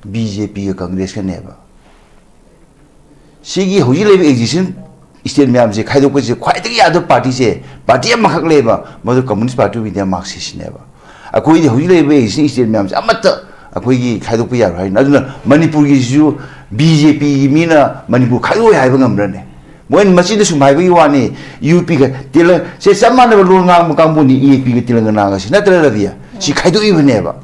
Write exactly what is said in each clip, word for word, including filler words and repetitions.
B J ꯄꯤꯒ ꯀꯪꯒ꯭ꯔꯦꯁꯀꯅꯦꯕ꯫ ꯁꯤꯒꯤ ꯍꯧꯖꯤꯛ ꯂꯩꯔꯤꯕ ꯑꯦꯛꯖꯤꯁꯇꯤꯡ ꯁ꯭ꯇꯦꯠ ꯃꯌꯥꯝꯁꯦ ꯈꯥꯏꯗꯣꯛꯄꯁꯦ ꯈ꯭ꯋꯥꯏꯗꯒꯤ ꯌꯥꯗꯕ ꯄꯥꯔꯇꯤꯁꯦ ꯄꯥꯔꯇꯤ ꯑꯃꯈꯛ ꯂꯩꯌꯦꯕ, ꯃꯗꯨ ꯀꯝꯃꯨꯅꯤꯁ ꯄꯥꯔꯇꯤ ꯑꯣꯐ ꯏꯟꯗꯤꯌꯥ, ꯃꯥꯔꯛꯁꯤꯁꯅꯦꯕ꯫ ꯑꯩꯈꯣꯏꯗꯤ ꯍꯧꯖꯤꯛ ꯂꯩꯔꯤꯕ ꯑꯦꯛꯖꯤꯁꯇꯤꯡ ꯁ꯭ꯇꯦꯠ ꯃꯌꯥꯝꯁꯦ ꯑꯃꯠꯇ ꯑꯩꯈꯣꯏꯒꯤ ꯈꯥꯏꯗꯣꯛꯄ ꯌꯥꯔꯣꯏ ꯍꯥꯏꯅ꯫ ꯑꯗꯨꯅ ꯃꯅꯤꯄꯨꯔꯒꯤꯁꯤꯁꯨ ꯕꯤ ꯖꯦ ꯄꯤꯒꯤ ꯃꯤꯅ ꯃꯅꯤꯄꯨꯔ ꯈꯥꯏꯗꯣꯛꯑꯣꯏ ꯍꯥꯏꯕ ꯉꯝꯕ꯭ꯔꯅꯦ? ꯃꯣꯏꯅ ꯃꯆꯤꯟꯗ ꯁꯨꯝ ꯍꯥꯏꯕꯒꯤ ꯋꯥꯅꯤ꯫ ꯌꯨ ꯄꯤꯒ ꯇꯦꯂꯪ-, ꯁꯦ ꯆꯞ ꯃꯥꯟꯅꯕ ꯂꯣꯟ ꯉꯥꯡꯕ ꯀꯥꯡꯕꯨꯅꯤ, ꯌꯨ ꯄꯤꯒ ꯇꯦꯂꯪꯒꯅꯥꯒꯁꯤ, ꯅꯠꯇ꯭ꯔ ꯔꯕꯤꯌꯥ? ꯁꯤ ꯈꯥꯏꯗꯣꯛꯏꯕꯅꯦꯕ꯫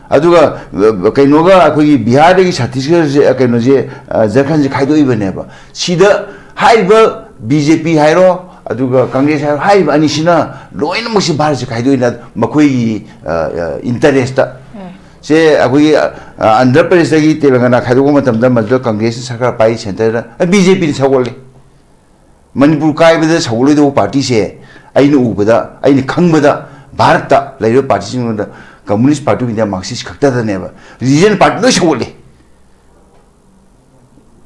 ꯑꯗꯨꯒ, ꯑ, ꯀꯩꯅꯣꯒ ꯑꯩꯈꯣꯏꯒꯤ ꯕꯤꯍꯥꯔꯗꯒꯤ ꯁꯠꯇꯤꯁꯒꯔꯁꯦ, ꯑ, ꯀꯩꯅꯣꯁꯦ, ꯑ, ꯖꯔꯈꯟꯁꯦ ꯈꯥꯏꯗꯣꯛꯏꯕꯅꯦꯕ꯫ ꯁꯤꯗ ꯍꯥꯏꯔꯤꯕ ꯕꯤ ꯖꯦ ꯄꯤ ꯍꯥꯏꯔꯣ, ꯑꯗꯨꯒ ꯀꯪꯒ꯭ꯔꯦꯁ ꯍꯥꯏꯔꯣ, ꯍꯥꯏꯔꯤꯕ ꯑꯅꯤꯁꯤꯅ ꯂꯣꯏꯅꯃꯛꯁꯦ ꯚꯥꯔꯠꯁꯦ ꯈꯥꯏꯗꯣꯛꯏꯅ ꯃꯈꯣꯏꯒꯤ, ꯑ, ꯑ, ꯏꯟꯇꯔꯦꯁꯇ꯫ ꯁꯦ ꯑꯩꯈꯣꯏꯒꯤ, ꯑ, ꯑ, ꯑꯟꯙ꯭ꯔ ꯄ꯭ꯔꯗꯦꯁꯇꯒꯤ ꯇꯦꯂꯪꯒꯅꯥ ꯈꯥꯏꯗꯣꯛꯄ ꯃꯇꯝꯗ ꯃꯗꯨꯗ ꯀꯪꯒ꯭ꯔꯦꯁꯅ ꯁꯔꯀꯥꯔ ꯄꯥꯏ, ꯁꯦꯟꯇꯔꯗ, ꯑ, ꯕꯤ ꯖꯦ ꯄꯤꯅ ꯁꯧꯒꯠꯂꯤ꯫ ꯃꯅꯤꯄꯨꯔ ꯀꯥꯏꯕꯗ ꯁꯧꯒꯠꯂꯣꯏꯗꯧꯕ ꯄꯥꯔꯇꯤꯁꯦ ꯑꯩꯅ ꯎꯕꯗ, ꯑꯩꯅ ꯈꯪꯕꯗ, ꯚꯥꯔꯠꯇ ꯂꯩꯔꯤꯕ ꯄꯥꯔꯇꯤꯁꯤꯡꯗ communist party of India, Marxist ꯈꯛꯇꯗꯅꯦꯕ꯫ ꯔꯤꯖꯅꯦꯜ ꯄꯥꯔꯇꯤ ꯂꯣꯏ ꯁꯧꯒꯠꯂꯤ꯫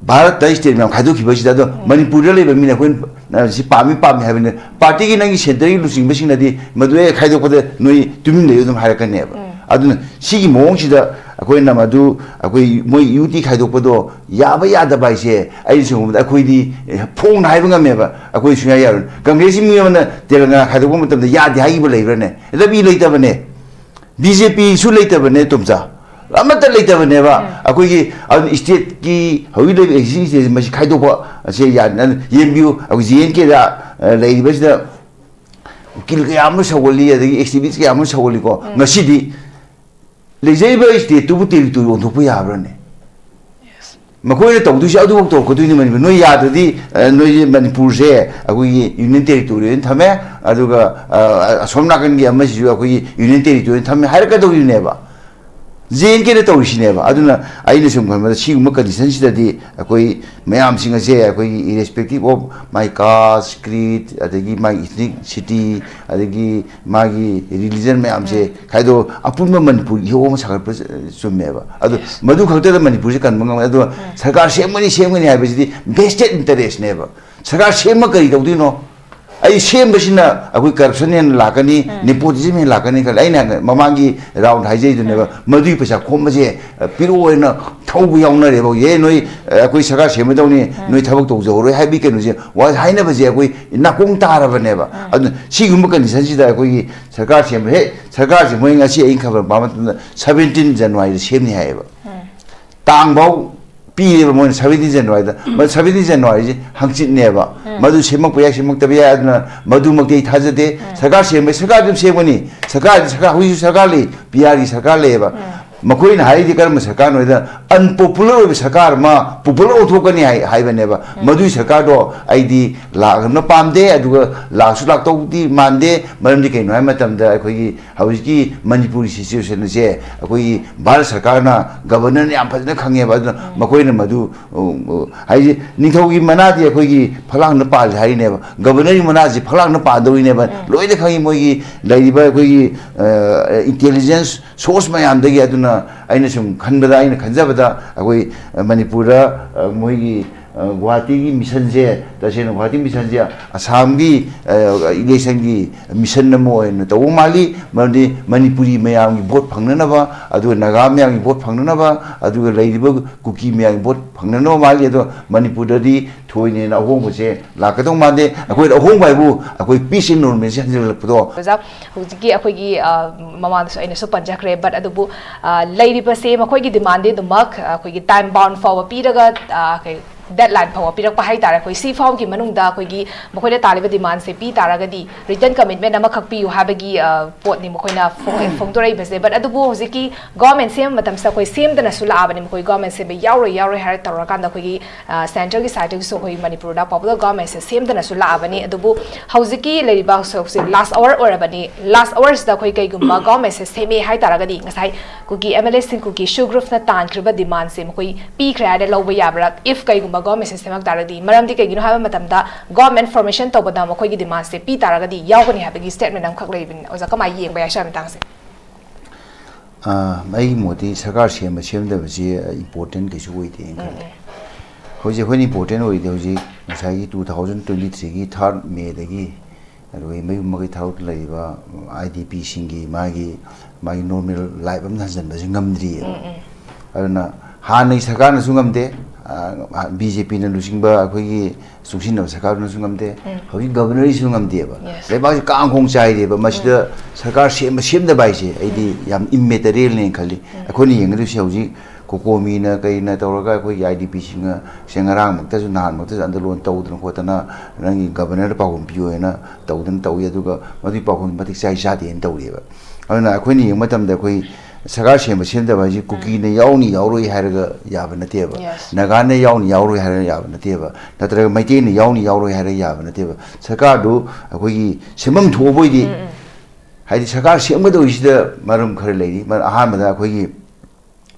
ꯚꯥꯔꯠꯇ ꯁ꯭ꯇꯦꯠ ꯃꯌꯥꯝ ꯈꯥꯏꯗꯣꯛꯈꯤꯕꯁꯤꯗ, ꯑꯗꯣ ꯃꯅꯤꯄꯨꯔꯗ ꯂꯩꯕ ꯃꯤꯅ ꯑꯩꯈꯣꯏꯅ, ꯑ, ꯁꯤ ꯄꯥꯝꯃꯤ ꯄꯥꯝꯃꯤ ꯍꯥꯏꯕꯅꯤ꯫ ꯄꯥꯔꯇꯤꯒꯤ ꯅꯪꯒꯤ ꯁꯦꯟꯇꯔꯒꯤ ꯂꯨꯆꯤꯡꯕꯁꯤꯡꯅꯗꯤ ꯃꯗꯨ ꯍꯦꯛ ꯈꯥꯏꯗꯣꯛꯄꯗ ꯅꯣꯏ ꯇꯨꯃꯤꯟ ꯂꯩꯌꯨ ꯑꯗꯨꯝ ꯍꯥꯏꯔꯛꯀꯅꯦꯕ꯫ ꯑꯗꯨꯅ ꯁꯤꯒꯤ ꯃꯑꯣꯡꯁꯤꯗ ꯑꯩꯈꯣꯏꯅ ꯃꯗꯨ, ꯑꯩꯈꯣꯏ ꯃꯣꯏ ꯌꯨ ꯇꯤ ꯈꯥꯏꯗꯣꯛꯄꯗꯣ ꯌꯥꯕ ꯌꯥꯗꯕ ꯍꯥꯏꯁꯦ ꯑꯩꯅ ꯁꯨꯝ ꯈꯟꯕꯗ ꯑꯩꯈꯣꯏꯗꯤ, ꯑꯦ, ꯐꯣꯡꯅ ꯍꯥꯏꯕ ꯉꯝꯃꯦꯕ, ꯑꯩꯈꯣꯏ ꯁꯨꯡꯌꯥ ꯌꯥꯔꯣꯏ꯫ ꯀꯪꯒ꯭ꯔꯦꯁꯀꯤ ꯃꯤ ꯑꯃꯅ ꯇꯦꯂꯪꯒꯥꯅꯥ ꯈꯥꯏꯗꯣꯛꯄ ꯃꯇꯝꯗ ꯌꯥꯗꯦ ꯍꯥꯏꯈꯤꯕ ꯂꯩꯕ꯭ꯔꯥꯅꯦ? ꯂꯝꯕꯤ ꯂꯩꯇꯕꯅꯦ꯫ ꯕꯤ ꯖꯦ ꯄꯤꯁꯨ ꯂꯩꯇꯕꯅꯦ, ꯇꯣꯝꯆꯥ꯫ ꯑꯃꯠꯇ ꯂꯩꯇꯕꯅꯦꯕ꯫ ꯑꯩꯈꯣꯏꯒꯤ, ꯑꯗꯨꯅ ꯁ꯭ꯇꯦꯠꯀꯤ ꯍꯧꯖꯤꯛ ꯂꯩꯔꯤꯕ ꯑꯦꯛꯖꯤꯁꯇꯤꯡ ꯁ꯭ꯇꯦꯠꯁꯦ ꯃꯁꯤ ꯈꯥꯏꯗꯣꯛꯄ ꯑꯁꯦ ꯌꯥ-, ꯌꯦꯡꯕꯤꯌꯨ꯫ ꯑꯩꯈꯣꯏ ꯖꯦ ꯑꯦꯟ ꯀꯦꯗ, ꯑ, ꯂꯩꯔꯤꯕꯁꯤꯗ ꯎꯀꯤꯜ ꯀꯌꯥ ꯑꯃ ꯁꯧꯒꯠꯂꯤ, ꯑꯗꯒꯤ ꯑꯦꯛꯁꯇ꯭ꯔꯤꯃꯤꯁ ꯀꯌꯥ ꯑꯃ ꯁꯧꯒꯠꯂꯤꯀꯣ꯫ ꯉꯁꯤꯗꯤ ꯂꯩꯖꯔꯤꯕ ꯁ꯭ꯇꯦꯠꯇꯨꯕꯨ ꯇꯦꯔꯤꯇꯣꯔꯤ ꯑꯣꯟꯊꯣꯛꯄ ꯌꯥꯕ꯭ꯔꯥꯅꯦ? ꯃꯈꯣꯏꯅ ꯇꯧꯗꯣꯏꯁꯦ ꯑꯗꯨꯐꯥꯎ ꯇꯧꯔꯛꯀꯗꯣꯏꯅꯤ ꯃꯅꯤꯄꯨꯔ꯫ ꯅꯣꯏ ꯌꯥꯗ꯭ꯔꯗꯤ, ꯑ, ꯅꯣꯏ ꯃꯅꯤꯄꯨꯔꯁꯦ ꯑꯩꯈꯣꯏꯒꯤ ꯌꯨꯅꯤꯌꯟ ꯇꯦꯔꯤꯇꯣꯔꯤ ꯑꯣꯏꯅ ꯊꯝꯃꯦ, ꯑꯗꯨꯒ, ꯑ, ꯑꯁꯣꯝ ꯅꯥꯀꯟꯒꯤ ꯑꯃꯁꯤꯁꯨ ꯑꯩꯈꯣꯏꯒꯤ ꯌꯨꯅꯤꯌꯟ ꯇꯦꯔꯤꯇꯣꯔꯤ ꯑꯣꯏꯅ ꯊꯝꯃꯦ ꯍꯥꯏꯔꯛꯀꯗꯧꯔꯤꯕꯅꯦꯕ꯫ ꯖꯦ ꯑꯦꯟ ꯀꯦꯅ ꯇꯧꯔꯤꯁꯤꯅꯦꯕ꯫ ꯑꯗꯨꯅ ꯑꯩꯅ ꯁꯨꯝ ꯈꯟꯕꯗ ꯁꯤꯒꯨꯝꯕ ꯀꯟꯗꯤꯁꯟꯁꯤꯗꯗꯤ ꯑꯩꯈꯣꯏ ꯃꯌꯥꯝꯁꯤꯡ ꯑꯁꯦ ꯑꯩꯈꯣꯏꯒꯤ irrespective of my caste, creed, ꯑꯗꯒꯤ ꯃꯥꯒꯤ ethnicity, ꯑꯗꯒꯤ ꯃꯥꯒꯤ religion ꯃꯌꯥꯝꯁꯦ ꯈꯥꯏꯗꯣꯛ ꯑꯄꯨꯟꯕ ꯃꯅꯤꯄꯨꯔ ꯏꯍꯧ ꯑꯃ ꯁꯥꯒꯠꯄ ꯆꯨꯝꯃꯦꯕ꯫ ꯑꯗꯣ ꯃꯗꯨ ꯈꯛꯇꯗ ꯃꯅꯤꯄꯨꯔꯁꯦ ꯀꯟꯕ ꯉꯝꯃꯣꯏ꯫ ꯑꯗꯨꯒ ꯁꯔꯀꯥꯔ ꯁꯦꯝꯒꯅꯤ, ꯁꯦꯝꯒꯅꯤ ꯍꯥꯏꯕꯁꯤꯗꯤ vested interestꯅꯦꯕ꯫ ꯁꯔꯀꯥꯔ ꯁꯦꯝꯃ ꯀꯔꯤ ꯇꯧꯗꯣꯏꯅꯣ? ꯑꯩ ꯁꯦꯝꯕꯁꯤꯅ ꯑꯩꯈꯣꯏ ꯀꯔꯞꯁꯟ ꯍꯦꯟꯅ ꯂꯥꯛꯀꯅꯤ, ꯅꯦꯄꯣꯇꯤꯖꯝ ꯍꯦꯟꯅ ꯂꯥꯛꯀꯅꯤ ꯈꯜꯂꯦ꯫ ꯑꯩꯅ ꯃꯃꯥꯡꯒꯤ ꯔꯥꯎꯟ ꯍꯥꯏꯖꯩꯗꯨꯅꯦꯕ, ꯃꯗꯨꯒꯤ ꯄꯩꯁꯥ ꯈꯣꯝꯕꯁꯦ, ꯑ, ꯄꯤꯔꯛꯑꯣ ꯍꯥꯏꯅ ꯊꯧꯕ ꯌꯥꯎꯅꯔꯦꯕ꯫ "ꯑꯦ, ꯅꯣꯏ, ꯑ, ꯑꯩꯈꯣꯏ ꯁꯔꯀꯥꯔ ꯁꯦꯝꯒꯗꯧꯅꯤ, ꯅꯣꯏ ꯊꯕꯛ ꯇꯧꯖꯍꯧꯔꯣꯏ" ꯍꯥꯏꯕꯒꯤ ꯀꯩꯅꯣꯁꯦ, ꯋꯥ ꯍꯥꯏꯅꯕꯁꯦ ꯑꯩꯈꯣꯏ ꯅꯥꯀꯣꯡ ꯇꯥꯔꯕꯅꯦꯕ꯫ ꯑꯗꯨꯅ ꯁꯤꯒꯨꯝꯕ ꯀꯟꯗꯤꯁꯟꯁꯤꯗ ꯑꯩꯈꯣꯏꯒꯤ ꯁꯔꯀꯥꯔ ꯁꯦꯝꯕ, ꯍꯦꯛ ꯁꯔꯀꯥꯔꯁꯦ ꯃꯣꯏ ꯉꯁꯤ ꯑꯩꯅ ꯈꯕꯔ ꯄꯥꯕ ꯃꯇꯝꯗ ꯁꯕꯦꯟꯇꯤꯟ ꯖꯅꯋꯥꯔꯤꯗ ꯁꯦꯝꯅꯤ ꯍꯥꯏꯌꯦꯕ꯫ ꯇꯥꯡꯐꯥꯎ ꯄꯤꯔꯦꯕ ꯃꯣꯏꯅ ꯁꯕꯦꯟꯇꯤꯟ ꯖꯅꯋꯥꯔꯤꯗ꯫ ꯃ-, ꯁꯕꯦꯟꯇꯤꯟ ꯖꯅꯋꯥꯔꯤꯁꯦ ꯍꯪꯆꯤꯠꯅꯦꯕ꯫ ꯃꯗꯨ ꯁꯦꯝꯃꯛꯄ ꯌꯥꯏ, ꯁꯦꯝꯃꯛꯇꯕ ꯌꯥꯏ, ꯑꯗꯨꯅ ꯃꯗꯨꯃꯛꯇꯤ ꯑꯩ ꯊꯥꯖꯗꯦ꯫ ꯁꯔꯀꯥꯔ ꯁꯦꯝꯕ, ꯁꯔꯀꯥꯔ ꯑꯗꯨꯝ ꯁꯦꯝꯒꯅꯤ꯫ ꯁꯔꯀꯥꯔꯗꯤ ꯁꯔꯀꯥꯔ, ꯍꯧꯖꯤꯛꯁꯨ ꯁꯔꯀꯥꯔ ꯂꯩ, ꯄꯤ ꯑꯥꯔꯒꯤ ꯁꯔꯀꯥꯔ ꯂꯩꯌꯦꯕ꯫ ꯃꯈꯣꯏꯅ ꯍꯥꯏꯔꯤꯗꯤ ꯀꯔꯝꯕ ꯁꯔꯀꯥꯔꯅꯣ ꯍꯥꯏꯗ, unpopular ꯑꯣꯏꯕ ꯁꯔꯀꯥꯔ ꯑꯃ popular ꯑꯣꯟꯊꯣꯛꯀꯅꯤ ꯍꯥꯏ-, ꯍꯥꯏꯕꯅꯦꯕ꯫ ꯃꯗꯨꯒꯤ ꯁꯔꯀꯥꯔꯗꯣ ꯑꯩꯗꯤ ꯂꯥꯛꯅ ꯄꯥꯝꯗꯦ, ꯑꯗꯨꯒ ꯂꯥꯛꯁꯨ ꯂꯥꯛꯇꯧꯗꯤ ꯃꯥꯟꯗꯦ꯫ ꯃꯔꯝꯗꯤ ꯀꯩꯅꯣ ꯍꯥꯏꯕ ꯃꯇꯝꯗ, ꯑꯩꯈꯣꯏꯒꯤ ꯍꯧꯖꯤꯛꯀꯤ ꯃꯅꯤꯄꯨꯔꯒꯤ situation ꯑꯁꯦ ꯑꯩꯈꯣꯏꯒꯤ ꯚꯥꯔꯠ ꯁꯔꯀꯥꯔꯅ, ꯒꯕꯔꯅꯔꯅ ꯌꯥꯝ ꯐꯖꯅ ꯈꯪꯉꯦꯕ꯫ ꯑꯗꯨꯅ ꯃꯈꯣꯏꯅ ꯃꯗꯨ, ꯎ, ꯎ, ꯍꯥꯏꯗꯤ ꯅꯤꯡꯊꯧꯒꯤ ꯃꯅꯥꯗꯤ ꯑꯩꯈꯣꯏꯒꯤ ꯐꯛꯂꯥꯡꯗ ꯄꯥꯜꯂꯤ ꯍꯥꯏꯔꯤꯅꯦꯕ, ꯒꯕꯔꯅꯔꯒꯤ ꯃꯅꯥꯁꯤ ꯐꯛꯂꯥꯡꯗ ꯄꯥꯟꯗꯧꯔꯤꯅꯦꯕ꯫ ꯂꯣꯏꯅ ꯈꯪꯉꯤ ꯃꯣꯏꯒꯤ ꯂꯩꯔꯤꯕ ꯑꯩꯈꯣꯏꯒꯤ, ꯑ, intelligence source ꯃꯌꯥꯝꯗꯒꯤ꯫ ꯑꯗꯨꯅ ꯑꯩꯅ ꯁꯨꯝ ꯈꯟꯕꯗ, ꯑꯩꯅ ꯈꯟꯖꯕꯗ, ꯑꯩꯈꯣꯏ ꯃꯅꯤꯄꯨꯔꯗ, ꯑ, ꯃꯣꯏꯒꯤ, ꯑ, ꯒꯨꯋꯥꯍꯥꯇꯤꯒꯤ ꯃꯤꯁꯟꯁꯦ, ꯇꯁꯦꯡꯅ ꯒꯨꯋꯥꯍꯥꯇꯤ ꯃꯤꯁꯟꯁꯦ ꯑꯁꯥꯝꯒꯤ, ꯑ, ꯏꯂꯦꯛꯁꯟꯒꯤ ꯃꯤꯁꯟ ꯑꯃ ꯑꯣꯏꯅ ꯇꯧꯕ ꯃꯥꯜꯂꯤ꯫ ꯃꯔꯝꯗꯤ ꯃꯅꯤꯄꯨꯔꯤ ꯃꯌꯥꯝꯒꯤ ꯚꯣꯠ ꯐꯪꯅꯅꯕ, ꯑꯗꯨꯒ ꯅꯥꯒꯥ ꯃꯌꯥꯝꯒꯤ ꯚꯣꯠ ꯐꯪꯅꯅꯕ, ꯑꯗꯨꯒ ꯂꯩꯔꯤꯕ ꯀꯨꯀꯤ ꯃꯌꯥꯝꯒꯤ ꯚꯣꯠ ꯐꯪꯅꯅꯕ ꯃꯥꯜꯂꯤ꯫ ꯑꯗꯣ ꯃꯅꯤꯄꯨꯔꯗꯗꯤ ꯊꯣꯏꯅ ꯍꯦꯟꯅ ꯑꯍꯣꯡꯕꯁꯦ ꯂꯥꯛꯀꯗꯧ ꯃꯥꯟꯗꯦ꯫ ꯑꯩꯈꯣꯏꯗ ꯑꯍꯣꯡꯕ ꯍꯥꯏꯕꯨ ꯑꯩꯈꯣꯏ peace and normalcy ꯍꯟꯖꯤꯜꯂꯛꯄꯗꯣ꯫ ꯑꯣꯖꯥ, ꯍꯧꯖꯤꯛꯀꯤ ꯑꯩꯈꯣꯏꯒꯤ, ꯑ, ꯃꯃꯥꯡꯗꯁꯨ ꯑꯩꯅꯁꯨ ꯄꯟꯖꯈ꯭ꯔꯦ, but ꯑꯗꯨꯕꯨ, ꯑ, ꯂꯩꯔꯤꯕꯁꯦ ꯃꯈꯣꯏꯒꯤ demandꯗꯤ ꯑꯗꯨꯃꯛ, ꯑ, ꯑꯩꯈꯣꯏꯒꯤ time bound ꯐꯥꯎꯕ ꯄꯤꯔꯒ, ꯑ, ꯀꯩ, deadline ꯐꯥꯎꯕ ꯄꯤꯔꯛꯄ ꯍꯥꯏꯇꯥꯔꯦ꯫ ꯑꯩꯈꯣꯏ ꯁꯤ ꯐꯥꯎꯒꯤ ꯃꯅꯨꯡꯗ ꯑꯩꯈꯣꯏꯒꯤ ꯃꯈꯣꯏꯅ ꯇꯥꯜꯂꯤꯕ demandꯁꯦ ꯄꯤ ꯇꯥꯔꯒꯗꯤ written commitment ꯑꯃꯈꯛ ꯄꯤꯌꯨ ꯍꯥꯏꯕꯒꯤ, ꯑ, ꯄꯣꯠꯅꯤ ꯃꯈꯣꯏꯅ ꯐꯣꯡ-, ꯐꯣꯡꯗꯣꯔꯛꯏꯕꯁꯦ꯫ But ꯑꯗꯨꯕꯨ ꯍꯧꯖꯤꯛꯀꯤ government ꯁꯦꯝꯕ ꯃꯇꯝꯁꯤꯗ ꯑꯩꯈꯣꯏ ꯁꯦꯝꯗꯅꯁꯨ ꯂꯥꯛꯑꯕꯅꯤ, ꯃꯈꯣꯏ government ꯁꯦꯝꯕ ꯌꯥꯎꯔꯣꯏ, ꯌꯥꯎꯔꯣꯏ ꯍꯥꯏꯔ ꯇꯧꯔꯀꯥꯟꯗ ꯑꯩꯈꯣꯏꯒꯤ, ꯑ, centreꯒꯤ sideꯇꯒꯤꯁꯨ ꯑꯩꯈꯣꯏ ꯃꯅꯤꯄꯨꯔꯗ popular governmentꯁꯦ ꯁꯦꯝꯗꯅꯁꯨ ꯂꯥꯛꯑꯕꯅꯤ꯫ ꯑꯗꯨꯕꯨ ꯍꯧꯖꯤꯛꯀꯤ ꯂꯩꯔꯤꯕ ꯍꯧꯖꯤꯛ, ꯍꯧꯖꯤꯛ last hour ꯑꯣꯏꯔꯕꯅꯤ꯫ Last hourꯁꯤꯗ ꯑꯩꯈꯣꯏ ꯀꯩꯒꯨꯝꯕ governmentꯁꯦ ꯁꯦꯝꯃꯦ ꯍꯥꯏ ꯇꯥꯔꯒꯗꯤ, ꯉꯁꯥꯏ ꯀꯨꯀꯤ MLAꯁꯤꯡ, ꯀꯨꯀꯤ ꯁꯨ groupꯅ ꯇꯥꯟꯈ꯭ꯔꯤꯕ demandꯁꯦ ꯃꯈꯣꯏ ꯄꯤꯈ꯭ꯔꯦ ꯍꯥꯏꯅ ꯂꯧꯕ ꯌꯥꯕ꯭ꯔꯥ? If ꯀꯩꯒꯨꯝꯕ governmentꯁꯦ ꯁꯦꯝꯃꯛ ꯇꯥꯔꯒꯗꯤ, ꯃꯔꯝꯗꯤ ꯀꯩꯒꯤꯅꯣ ꯍꯥꯏꯕ ꯃꯇꯝꯗ government formation ꯇꯧꯕꯗ ꯃꯈꯣꯏꯒꯤ demandꯁꯦ ꯄꯤ ꯇꯥꯔꯒꯗꯤ ꯌꯥꯎꯒꯅꯤ ꯍꯥꯏꯕꯒꯤ statement ꯑꯃꯈꯛ ꯂꯩꯕꯅꯤ꯫ ꯑꯣꯖꯥ, ꯀꯃꯥꯏꯅ ꯌꯦꯡꯕ ꯌꯥꯏ ꯁ꯭ꯋꯥꯏ ꯃꯇꯥꯡꯁꯦ? ꯑꯥ, ꯑꯩꯒꯤ ꯃꯣꯠꯇꯤ ꯁꯔꯀꯥꯔ ꯁꯦꯝꯕ ꯁꯦꯝꯗꯕꯁꯤ important ꯀꯩꯁꯨ ꯑꯣꯏꯗꯦꯅ ꯈꯜꯂꯦ꯫ ꯍꯧꯖꯤꯛ ꯑꯩꯈꯣꯏꯅ ꯏꯝꯄꯣꯔꯇꯦꯟ ꯑꯣꯏꯔꯤꯗꯤ ꯍꯧꯖꯤꯛ ꯉꯁꯥꯏꯒꯤ two thousand twenty threeꯒꯤ third Mayꯗꯒꯤ ꯑꯗꯨꯒ ꯃꯌꯨꯝ ꯃꯀꯩ ꯊꯥꯗꯣꯛꯇ ꯂꯩꯔꯤꯕ IDPꯁꯤꯡꯒꯤ ꯃꯥꯒꯤ ꯃꯥꯒꯤ ꯅꯣꯔꯃꯦꯜ ꯂꯥꯏꯐ ꯑꯃꯗ ꯍꯟꯖꯤꯟꯕꯁꯤ ꯉꯝꯗ꯭ꯔꯤꯑꯕ꯫ ꯑꯗꯨꯅ ꯍꯥꯟꯅꯒꯤ ꯁꯔꯀꯥꯔꯅꯁꯨ ꯉꯝꯗꯦ, ꯕꯤ ꯖꯦ ꯄꯤꯅ ꯂꯨꯆꯤꯡꯕ ꯑꯩꯈꯣꯏꯒꯤ ꯆꯨꯡꯁꯤꯟꯅꯕ ꯁꯔꯀꯥꯔꯗꯨꯅꯁꯨ ꯉꯝꯗꯦ, ꯍꯧꯖꯤꯛ ꯒꯕꯔꯅꯔꯁꯤꯁꯨ ꯉꯝꯗꯦꯕ꯫ Yes. ꯂꯩꯕꯥꯛꯁꯤ ꯀꯥꯡ ꯈꯣꯡ ꯆꯥꯏꯔꯦꯕ꯫ ꯃꯁꯤꯗ ꯁꯔꯀꯥꯔ ꯁꯦꯝꯕ ꯁꯦꯝꯗꯕ ꯍꯥꯏꯁꯦ ꯑꯩꯗꯤ ꯌꯥꯝ ꯏꯝꯃꯦꯇꯔꯤꯌꯦꯜꯅꯦꯅ ꯈꯜꯂꯤ꯫ ꯑꯩꯈꯣꯏꯅ ꯌꯦꯡꯒꯗꯣꯏꯁꯦ ꯍꯧꯖꯤꯛ ꯀꯣꯀꯣꯃꯤꯅ ꯀꯩꯅ ꯇꯧꯔꯒ ꯑꯩꯈꯣꯏꯒꯤ IDPꯁꯤꯡꯁꯦ ꯉꯔꯥꯡꯃꯛꯇꯁꯨ ꯅꯍꯥꯟꯃꯛꯇꯁꯨ ꯑꯟꯗꯣꯂꯣꯟ ꯇꯧꯗꯅ ꯈꯣꯠꯇꯅ ꯅꯪꯒꯤ ꯒꯕꯔꯅꯔꯗ ꯄꯥꯎꯈꯨꯝ ꯄꯤꯌꯣ ꯍꯥꯏꯅ ꯇꯧꯗꯅ ꯇꯧꯏ꯫ ꯑꯗꯨꯒ ꯃꯗꯨꯒꯤ ꯄꯥꯎꯈꯨꯝ ꯃꯇꯤꯛ ꯆꯥꯏ ꯆꯥꯗꯦꯅ ꯇꯧꯔꯤꯑꯕ꯫ ꯑꯗꯨꯅ ꯑꯩꯈꯣꯏꯅ ꯌꯦꯡꯕ ꯃꯇꯝꯗ ꯑꯩꯈꯣꯏ ꯁꯔꯀꯥꯔ ꯁꯦꯝꯕ ꯁꯦꯝꯗꯕ ꯍꯥꯏꯁꯦ ꯀꯨꯀꯤꯅ ꯌꯥꯎꯅꯤ ꯌꯥꯎꯔꯣꯏ ꯍꯥꯏꯔꯒ ꯌꯥꯕ ꯅꯠꯇꯦꯕ꯫ Yes. ꯅꯥꯒꯥꯅ ꯌꯥꯎꯅꯤ ꯌꯥꯎꯔꯣꯏ ꯍꯥꯏꯔꯒ ꯌꯥꯕ ꯅꯠꯇꯦꯕ꯫ ꯅꯠꯇ꯭ꯔꯒ ꯃꯩꯇꯩꯅ ꯌꯥꯎꯅꯤ ꯌꯥꯎꯔꯣꯏ ꯍꯥꯏꯔꯒ ꯌꯥꯕ ꯅꯠꯇꯦꯕ꯫ ꯁꯔꯀꯥꯔꯗꯨ ꯑꯩꯈꯣꯏꯒꯤ ꯁꯦꯝꯐꯝ ꯊꯣꯛꯑꯕ ꯑꯣꯏꯗꯤ, ꯍꯥꯏꯗꯤ ꯁꯔꯀꯥꯔ ꯁꯦꯝꯒꯗꯧꯔꯤꯁꯤꯗ ꯃꯔꯝ ꯈꯔ ꯂꯩꯔꯤ꯫ ꯃꯔ-, ꯑꯍꯥꯟꯕꯗ ꯑꯩꯈꯣꯏꯒꯤ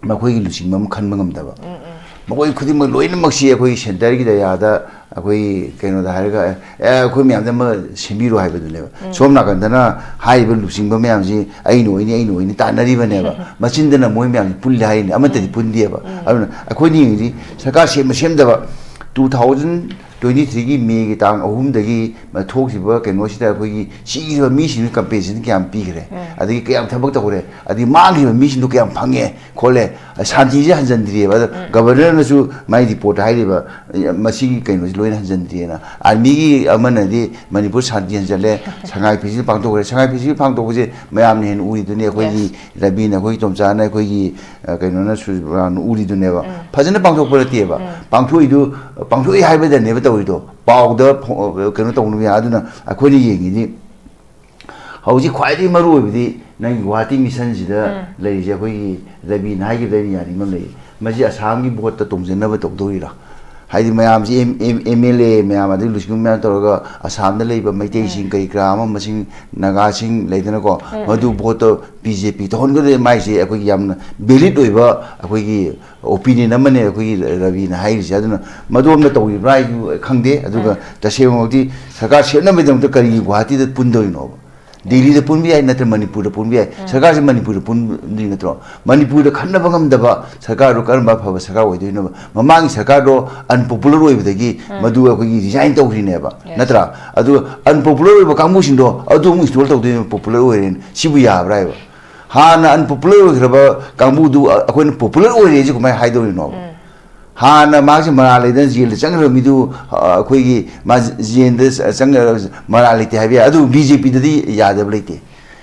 ꯃꯈꯣꯏꯒꯤ ꯂꯨꯆꯤꯡꯕ ꯑꯃ ꯈꯟꯕ ꯉꯝꯗꯕ꯫ ꯃꯈꯣꯏ ꯈꯨꯗꯤꯡꯃꯛ ꯂꯣꯏꯅꯃꯛꯁꯤ ꯑꯩꯈꯣꯏꯒꯤ ꯁꯦꯟꯇꯔꯒꯤ ꯗꯌꯥꯗ ꯑꯩꯈꯣꯏ ꯀꯩꯅꯣꯗ ꯍꯥꯏꯔꯒ, "ꯑꯦ, ꯑꯩꯈꯣꯏ ꯃꯌꯥꯝꯗ ꯑꯃ ꯁꯦꯝꯕꯤꯔꯣ" ꯍꯥꯏꯕꯗꯨꯅꯦꯕ꯫ ꯁꯣꯝ ꯅꯥꯀꯟꯗꯅ ꯍꯥꯏꯔꯤꯕ ꯂꯨꯆꯤꯡꯕ ꯃꯌꯥꯝꯁꯤ "ꯑꯩꯅ ꯑꯣꯏꯅꯤ, ꯑꯩꯅ ꯑꯣꯏꯅꯤ" ꯇꯥꯟꯅꯔꯤꯕꯅꯦꯕ꯫ ꯃꯆꯤꯟꯗꯅ ꯃꯣꯏ ꯃꯌꯥꯝꯁꯤ ꯄꯨꯜꯂꯤ ꯍꯥꯏꯔꯤꯅꯤ, ꯑꯃꯠꯇꯗꯤ ꯄꯨꯟꯗꯦꯕ꯫ ꯑꯗꯨꯅ ꯑꯩꯈꯣꯏꯅ ꯌꯦꯡꯉꯤꯁꯤ ꯁꯔꯀꯥꯔ ꯁꯦꯝꯕ ꯁꯦꯝꯗꯕ, two thousand twenty threeꯒꯤ Mayꯒꯤ ꯇꯥꯡ ꯑꯍꯨꯝꯗꯒꯤ ꯊꯣꯛꯈꯤꯕ ꯀꯩꯅꯣꯁꯤꯗ ꯑꯩꯈꯣꯏꯒꯤ ꯁꯤꯈꯤꯕ ꯃꯤꯁꯤꯡꯗ ꯀꯝꯄꯦꯟꯁꯦꯁꯟ ꯀꯌꯥꯝ ꯄꯤꯈ꯭ꯔꯦ, ꯑꯗꯒꯤ ꯀꯌꯥꯝ ꯊꯕꯛ ꯇꯧꯈ꯭ꯔꯦ, ꯑꯗꯒꯤ ꯃꯥꯡꯈꯤꯕ ꯃꯤꯁꯤꯡꯗꯣ ꯀꯌꯥꯝ ꯐꯪꯉꯦ ꯈꯣꯠꯂꯦ, ꯁꯥꯟꯇꯤꯁꯦ ꯍꯟꯖꯤꯟꯗ꯭ꯔꯤꯑꯕ꯫ ꯑꯗꯣ ꯒꯕꯔꯅꯔꯅꯁꯨ ꯃꯥꯏ ꯔꯤꯄꯣꯔꯠꯇ ꯍꯥꯏꯔꯤꯕ, ꯃꯁꯤꯒꯤ ꯀꯩꯅꯣꯁꯤ ꯂꯣꯏꯅ ꯍꯟꯖꯤꯟꯗ꯭ꯔꯤꯑꯅ꯫ ꯑꯥꯔꯃꯤꯒꯤ ꯑꯃꯅꯗꯤ ꯃꯅꯤꯄꯨꯔ ꯁꯥꯟꯇꯤ ꯍꯟꯖꯜꯂꯦ, ꯁꯉꯥꯏ ꯐꯦꯁꯇꯤꯚꯦꯜ ꯄꯥꯡꯊꯣꯛꯈ꯭ꯔꯦ꯫ ꯁꯉꯥꯏ ꯐꯦꯁꯇꯤꯚꯦꯜ ꯄꯥꯡꯊꯣꯛꯄꯁꯦ ꯃꯌꯥꯝꯅ ꯍꯦꯟꯅ ꯎꯔꯤꯗꯨꯅꯤ, ꯑꯩꯈꯣꯏꯒꯤ ꯔꯕꯤꯅ, ꯑꯩꯈꯣꯏꯒꯤ ꯇꯣꯝꯆꯥꯅ, ꯑꯩꯈꯣꯏꯒꯤ, ꯑ, ꯀꯩꯅꯣꯅ ꯁꯨ-, ꯎꯔꯤꯗꯨꯅꯦꯕ꯫ ꯐꯖꯅ ꯄꯥꯡꯊꯣꯛꯄ ꯅꯠꯇꯦꯕ꯫ ꯄꯥꯡꯊꯣꯛꯏꯗꯨ, ꯄꯥꯡꯊꯣꯛꯏ ꯍꯥꯏꯕꯗꯅꯦꯕ ꯇꯧꯔꯤꯗꯣ, ꯄꯥꯎꯗ ꯐꯣ-, ꯀꯩꯅꯣ ꯇꯧꯅꯕ ꯌꯥ-, ꯑꯗꯨꯅ ꯑꯩꯈꯣꯏꯅ ꯌꯦꯡꯉꯤꯗꯤ ꯍꯧꯖꯤꯛ ꯈ꯭ꯋꯥꯏꯗꯒꯤ ꯃꯔꯨ ꯑꯣꯏꯕꯗꯤ ꯅꯪꯒꯤ ꯒꯨꯋꯥꯍꯥꯇꯤ ꯃꯤꯁꯟꯁꯤꯗ ꯂꯩꯔꯤꯁꯦ꯫ ꯑꯩꯈꯣꯏꯒꯤ ꯔꯕꯤꯅ ꯍꯥꯏꯈꯤꯕꯗ ꯑꯩꯅ ꯌꯥꯅꯤꯡꯕ ꯑꯃ ꯂꯩ, ꯃꯁꯤ ꯑꯁꯥꯝꯒꯤ ꯚꯣꯠꯇ ꯇꯣꯡꯁꯤꯟꯅꯕ ꯇꯧꯗꯧꯔꯤꯔꯥ? ꯍꯥꯏꯗꯤ ꯃꯌꯥꯝꯁꯤ ꯑꯦꯝ-, ꯑꯦꯝ-, MLA ꯃꯌꯥꯝ, ꯑꯗꯩ ꯂꯨꯆꯤꯡꯕ ꯃꯌꯥꯝ ꯇꯧꯔꯒ ꯑꯁꯥꯝꯗ ꯂꯩꯕ ꯃꯩꯇꯩꯁꯤꯡ ꯀꯔꯤ ꯀꯔꯥ ꯑꯃ, ꯃꯁꯤꯡ ꯅꯥꯒꯥꯁꯤꯡ ꯂꯩꯗꯅꯀꯣ, ꯃꯗꯨ ꯚꯣꯠꯇꯣ ꯕꯤ ꯖꯦ ꯄꯤ ꯇꯧꯍꯟꯒꯗꯣꯏ꯫ ꯃꯥꯏꯁꯦ ꯑꯩꯈꯣꯏꯒꯤ ꯌꯥꯝꯅ ꯚꯦꯂꯤꯠ ꯑꯣꯏꯕ ꯑꯩꯈꯣꯏꯒꯤ ꯑꯣꯄꯤꯅꯤꯌꯟ ꯑꯃꯅꯦ ꯑꯩꯈꯣꯏꯒꯤ ꯔꯕꯤꯅ ꯍꯥꯏꯔꯤꯁꯦ꯫ ꯑꯗꯨꯅ ꯃꯗꯣꯝꯗ ꯇꯧꯔꯤꯕ꯭ꯔꯥ ꯍꯥꯏꯗꯨ ꯈꯪꯗꯦ꯫ ꯑꯗꯨꯒ ꯇꯁꯦꯡꯕꯃꯛꯇꯤ ꯁꯔꯀꯥꯔ ꯁꯦꯝꯅꯕꯒꯤꯗꯃꯛꯇ ꯀꯔꯤꯒꯤ ꯒꯨꯋꯥꯍꯥꯇꯤꯗ ꯄꯨꯟꯗꯧꯔꯤꯅꯣꯕ? ꯗꯦꯜꯂꯤꯗ ꯄꯨꯟꯕ ꯌꯥꯏ, ꯅꯠꯇ꯭ꯔ ꯃꯅꯤꯄꯨꯔꯗ ꯄꯨꯟꯕ ꯌꯥꯏ꯫ ꯁꯔꯀꯥꯔꯁꯦ ꯃꯅꯤꯄꯨꯔꯗ ꯄꯨꯟꯗꯣꯏ ꯅꯠꯇ꯭ꯔꯣ? ꯃꯅꯤꯄꯨꯔꯗ ꯈꯟꯅꯕ ꯉꯝꯗꯕ ꯁꯔꯀꯥꯔꯗꯣ ꯀꯔꯝꯕ ꯑꯐꯕ ꯁꯔꯀꯥꯔ ꯑꯣꯏꯗꯣꯏꯅꯣꯕ? ꯃꯃꯥꯡꯒꯤ ꯁꯔꯀꯥꯔꯗꯣ unpopular ꯑꯣꯏꯕꯗꯒꯤ ꯎꯝ꯫ ꯃꯗꯨ ꯑꯩꯈꯣꯏꯒꯤ resign ꯇꯧꯈ꯭ꯔꯤꯅꯦꯕ, Yes꯫ ꯅꯠꯇ꯭ꯔꯥ? ꯑꯗꯨ unpopular ꯑꯣꯏꯕ ꯀꯥꯡꯕꯨꯁꯤꯡꯗꯣ ꯑꯗꯨ ꯑꯃꯨꯛ install ꯇꯧꯗꯣꯏꯅꯦ, popular ꯑꯣꯏꯔꯦꯅ꯫ ꯁꯤꯕꯨ ꯌꯥꯕ꯭ꯔꯥ ꯍꯥꯏꯕ? ꯍꯥꯟꯅ unpopular ꯑꯣꯏꯈ꯭ꯔꯕ ꯀꯥꯡꯕꯨꯗꯨ ꯑꯩꯈꯣꯏꯅ popular ꯑꯣꯏꯔꯦꯁꯦ ꯀꯃꯥꯏꯅ ꯍꯥꯏꯗꯧꯔꯤꯅꯣꯕ? ꯎꯝ꯫ ꯍꯥꯟꯅ ꯃꯍꯥꯛꯁꯦ ꯃꯔꯥꯜ ꯂꯩꯗꯅ ꯖꯦꯜꯗ ꯆꯪꯈ꯭ꯔꯕ ꯃꯤꯗꯨ, ꯑ, ꯑꯩꯈꯣꯏꯒꯤ ꯃꯥ ꯖꯦꯜꯗ ꯆ-, ꯆꯪꯈ꯭ꯔ ꯃꯔꯥꯜ ꯂꯩꯇꯦ ꯍꯥꯏꯕ ꯌꯥꯏ꯫ ꯑꯗꯨ ꯕꯤꯖꯦꯄꯤꯗꯗꯤ ꯌꯥꯗꯕ ꯂꯩꯇꯦ꯫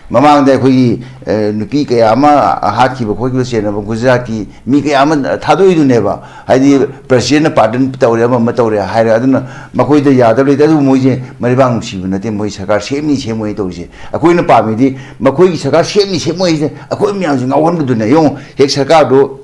ꯃꯃꯥꯡꯗ ꯑꯩꯈꯣꯏꯒꯤ, ꯑ, ꯅꯨꯄꯤ ꯀꯌꯥ ꯑꯃ ꯍꯥꯠꯈꯤꯕ ꯈꯣꯠꯈꯤꯕ ꯆꯦꯟꯅꯕ ꯒꯨꯖꯔꯥꯠꯀꯤ ꯃꯤ ꯀꯌꯥ ꯑꯃ ꯊꯥꯗꯣꯛꯏꯗꯨꯅꯦꯕ꯫ ꯍꯥꯏꯗꯤ presidentꯅ pardon ꯇꯧꯔꯦ, ꯑꯃ ꯑꯃ ꯇꯧꯔꯦ ꯍꯥꯏꯔꯦ꯫ ꯑꯗꯨꯅ ꯃꯈꯣꯏꯗ ꯌꯥꯗꯕ ꯂꯩꯇꯦ꯫ ꯑꯗꯨꯕꯨ ꯃꯣꯏꯁꯦ ꯃꯔꯩꯕꯥꯛ ꯅꯨꯡꯁꯤꯕ ꯅꯠꯇꯦ, ꯃꯣꯏ ꯁꯔꯀꯥꯔ ꯁꯦꯝꯅꯤ ꯁꯦꯝꯃꯣꯏ ꯇꯧꯔꯤꯁꯦ꯫ ꯑꯩꯈꯣꯏꯅ ꯄꯥꯝꯃꯤꯗꯤ ꯃꯈꯣꯏꯒꯤ ꯁꯔꯀꯥꯔ ꯁꯦꯝꯅꯤ ꯁꯦꯝꯃꯣꯏ ꯍꯥꯏꯁꯦ ꯑꯩꯈꯣꯏ ꯃꯌꯥꯝꯁꯦ ꯉꯥꯎꯍꯟꯕꯗꯨꯅꯦ꯫ ꯌꯦꯡꯉꯨ, ꯍꯦꯛ ꯁꯔꯀꯥꯔꯗꯨ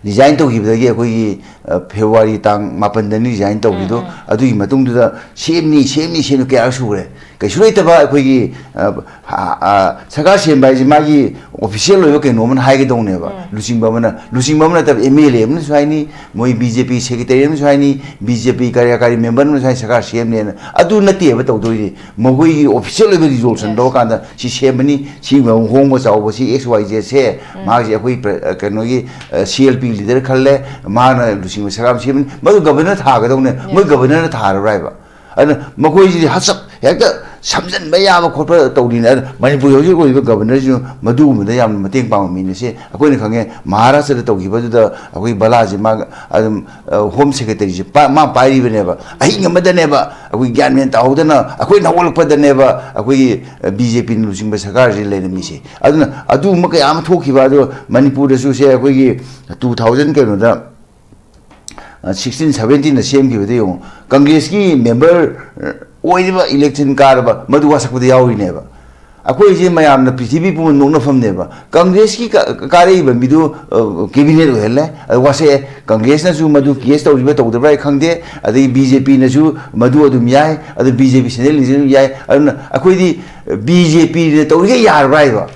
resign ꯇꯧꯈꯤꯕꯗꯒꯤ ꯑꯩꯈꯣꯏꯒꯤ, ꯑ, February ꯇꯥꯡ ꯃꯥꯄꯟꯗꯅꯤ resign ꯇꯧꯈꯤꯗꯣ꯫ ꯎꯝ, ꯎꯝ꯫ ꯑꯗꯨꯒꯤ ꯃꯇꯨꯡꯗꯨꯗ ꯁꯦꯝꯅꯤ, ꯁꯦꯝꯅꯤ, ꯁꯦꯝꯅꯤ ꯀꯌꯥꯔꯛ ꯁꯨꯈ꯭ꯔꯦ꯫ ꯀꯩꯁꯨ ꯂꯩꯇꯕ ꯑꯩꯈꯣꯏꯒꯤ, ꯑ, ꯑ, ꯑ, ꯁꯔꯀꯥꯔ ꯁꯦꯝꯕ ꯍꯥꯏꯁꯦ ꯃꯥꯒꯤ official ꯑꯣꯏꯕ ꯀꯩꯅꯣ ꯑꯃꯅ ꯍꯥꯏꯒꯗꯧꯅꯦꯕ꯫ ꯎꯝ꯫ ꯂꯨꯆꯤꯡꯕ ꯑꯃꯅ, ꯂꯨꯆꯤꯡꯕ ꯑꯃ ꯅꯠꯇꯕ MLA ꯑꯃꯅꯁꯨ ꯍꯥꯏꯅꯤ, ꯃꯣꯏ BJP secretary ꯑꯃꯅꯁꯨ ꯍꯥꯏꯅꯤ, BJP ꯀꯥꯔꯌꯥꯀꯥꯔꯤ member ꯑꯃꯅꯁꯨ ꯍꯥꯏ ꯁꯔꯀꯥꯔ ꯁꯦꯝꯅꯦꯅ꯫ ꯑꯗꯨ ꯅꯠꯇꯦꯕ ꯇꯧꯗꯣꯏꯁꯦ꯫ ꯃꯈꯣꯏꯒꯤ official ꯑꯣꯏꯕ resolution Yes꯫ ꯂꯧꯔꯀꯥꯟꯗ ꯁꯤ ꯁꯦꯝꯕꯅꯤ, ꯁꯤ ꯍꯣꯡꯕ ꯆꯥꯎꯕ, ꯁꯤ X Y Z ꯁꯦ ꯎꯝ꯫ ꯃꯥꯒꯤ ꯑꯩꯈꯣꯏ ꯄ꯭ꯔ-, ꯑ, ꯀꯩꯅꯣꯒꯤ, ꯑ, CLP leader ꯈꯜꯂꯦ, ꯃꯥꯅ ꯂꯨꯆꯤꯡꯕ ꯁꯔꯀꯥꯔ ꯁꯦꯝꯕꯅꯤ, ꯃꯗꯨ governorꯅ ꯊꯥꯒꯗꯧꯅꯦ, ꯃꯣꯏ Yes꯫ governorꯅ ꯊꯥꯔꯔꯣꯏ ꯍꯥꯏꯕ꯫ ꯑꯗꯨꯅ ꯃꯈꯣꯏꯁꯤꯗꯤ ꯍꯆꯞ ꯍꯦꯛꯇ ꯁꯝꯖꯟꯕ ꯌꯥꯕ ꯈꯣꯠꯄ ꯇꯧꯔꯤꯅꯦ꯫ ꯑꯗꯨꯅ ꯃꯅꯤꯄꯨꯔꯒꯤ ꯍꯧꯖꯤꯛ ꯑꯣꯏꯔꯤꯕ governorꯁꯤꯁꯨ ꯃꯗꯨꯒꯨꯝꯕꯗ ꯌꯥꯝꯅ ꯃꯇꯦꯡ ꯄꯥꯡꯕ ꯃꯤꯅꯤ꯫ ꯁꯤ ꯑꯩꯈꯣꯏꯅ ꯈꯪꯉꯦ, ꯃꯍꯥꯔꯥꯁꯇ꯭ꯔꯗ ꯇꯧꯈꯤꯕꯗꯨꯗ ꯑꯩꯈꯣꯏ ꯕꯂꯥꯁꯦ ꯃꯥ ꯑꯗꯨꯝ, ꯑ, home secretaryꯁꯦ ꯄꯥ-, ꯃꯥ ꯄꯥꯏꯔꯤꯕꯅꯦꯕ꯫ ꯑꯍꯤꯡ ꯑꯃꯗꯅꯦꯕ ꯑꯩꯈꯣꯏ ꯒ꯭ꯌꯥꯟ ꯃꯦꯟ ꯇꯥꯍꯧꯗꯅ ꯑꯩꯈꯣꯏꯅ ꯍꯧꯒꯠꯂꯛꯄꯗꯅꯦꯕ ꯑꯩꯈꯣꯏꯒꯤ, ꯑ, BJPꯅ ꯂꯨꯆꯤꯡꯕ ꯁꯔꯀꯥꯔꯁꯤ ꯂꯩꯔꯝꯃꯤꯁꯦ꯫ ꯑꯗꯨꯅ ꯑꯗꯨꯒꯨꯝꯕ ꯀꯌꯥ ꯑꯃ ꯊꯣꯛꯈꯤꯕ, ꯑꯗꯣ ꯃꯅꯤꯄꯨꯔꯗꯁꯨ ꯁꯦ ꯑꯩꯈꯣꯏꯒꯤ two thousand ꯀꯩꯅꯣꯗ, ꯑ, sixteen seventeenꯗ ꯁꯦꯝꯈꯤꯕꯗ ꯌꯦꯡꯉꯨ, ꯀꯪꯒ꯭ꯔꯦꯁꯀꯤ member, ꯑ, ꯑꯣꯏꯔꯤꯕ election ꯀꯥꯔꯕ ꯃꯗꯨ ꯋꯥꯁꯛꯄꯗ ꯌꯥꯎꯔꯤꯅꯦꯕ꯫ ꯑꯩꯈꯣꯏꯁꯦ ꯃꯌꯥꯝꯅ ꯄ꯭ꯔꯤꯊꯤꯕꯤ ꯄꯨꯝꯕ ꯅꯣꯛꯅꯐꯝꯅꯦꯕ꯫ ꯀꯪꯒ꯭ꯔꯦꯁꯀꯤ ꯀ-, ꯀꯥꯔꯛꯏꯕ ꯃꯤꯗꯨ, ꯑ, cabinet ꯑꯣꯏꯍꯜꯂꯦ, ꯑꯗꯨ ꯋꯥꯁꯛꯑꯦ꯫ ꯀꯪꯒ꯭ꯔꯦꯁꯅꯁꯨ ꯃꯗꯨ case ꯇꯧꯔꯤꯕ꯭ꯔꯥ ꯇꯧꯗꯕ꯭ꯔꯥ ꯑꯩ ꯈꯪꯗꯦ, ꯑꯗꯒꯤ BJPꯅꯁꯨ ꯃꯗꯨ ꯑꯗꯨꯝ ꯌꯥꯏ, ꯑꯗꯨ BJP central leaderꯅꯁꯨ ꯌꯥꯏ꯫ ꯑꯗꯨꯅ ꯑꯩꯈꯣꯏꯗꯤ BJPꯅ ꯇꯧꯔꯤꯈꯩ ꯌꯥꯔꯕ꯭ꯔꯥ ꯍꯥꯏꯕ?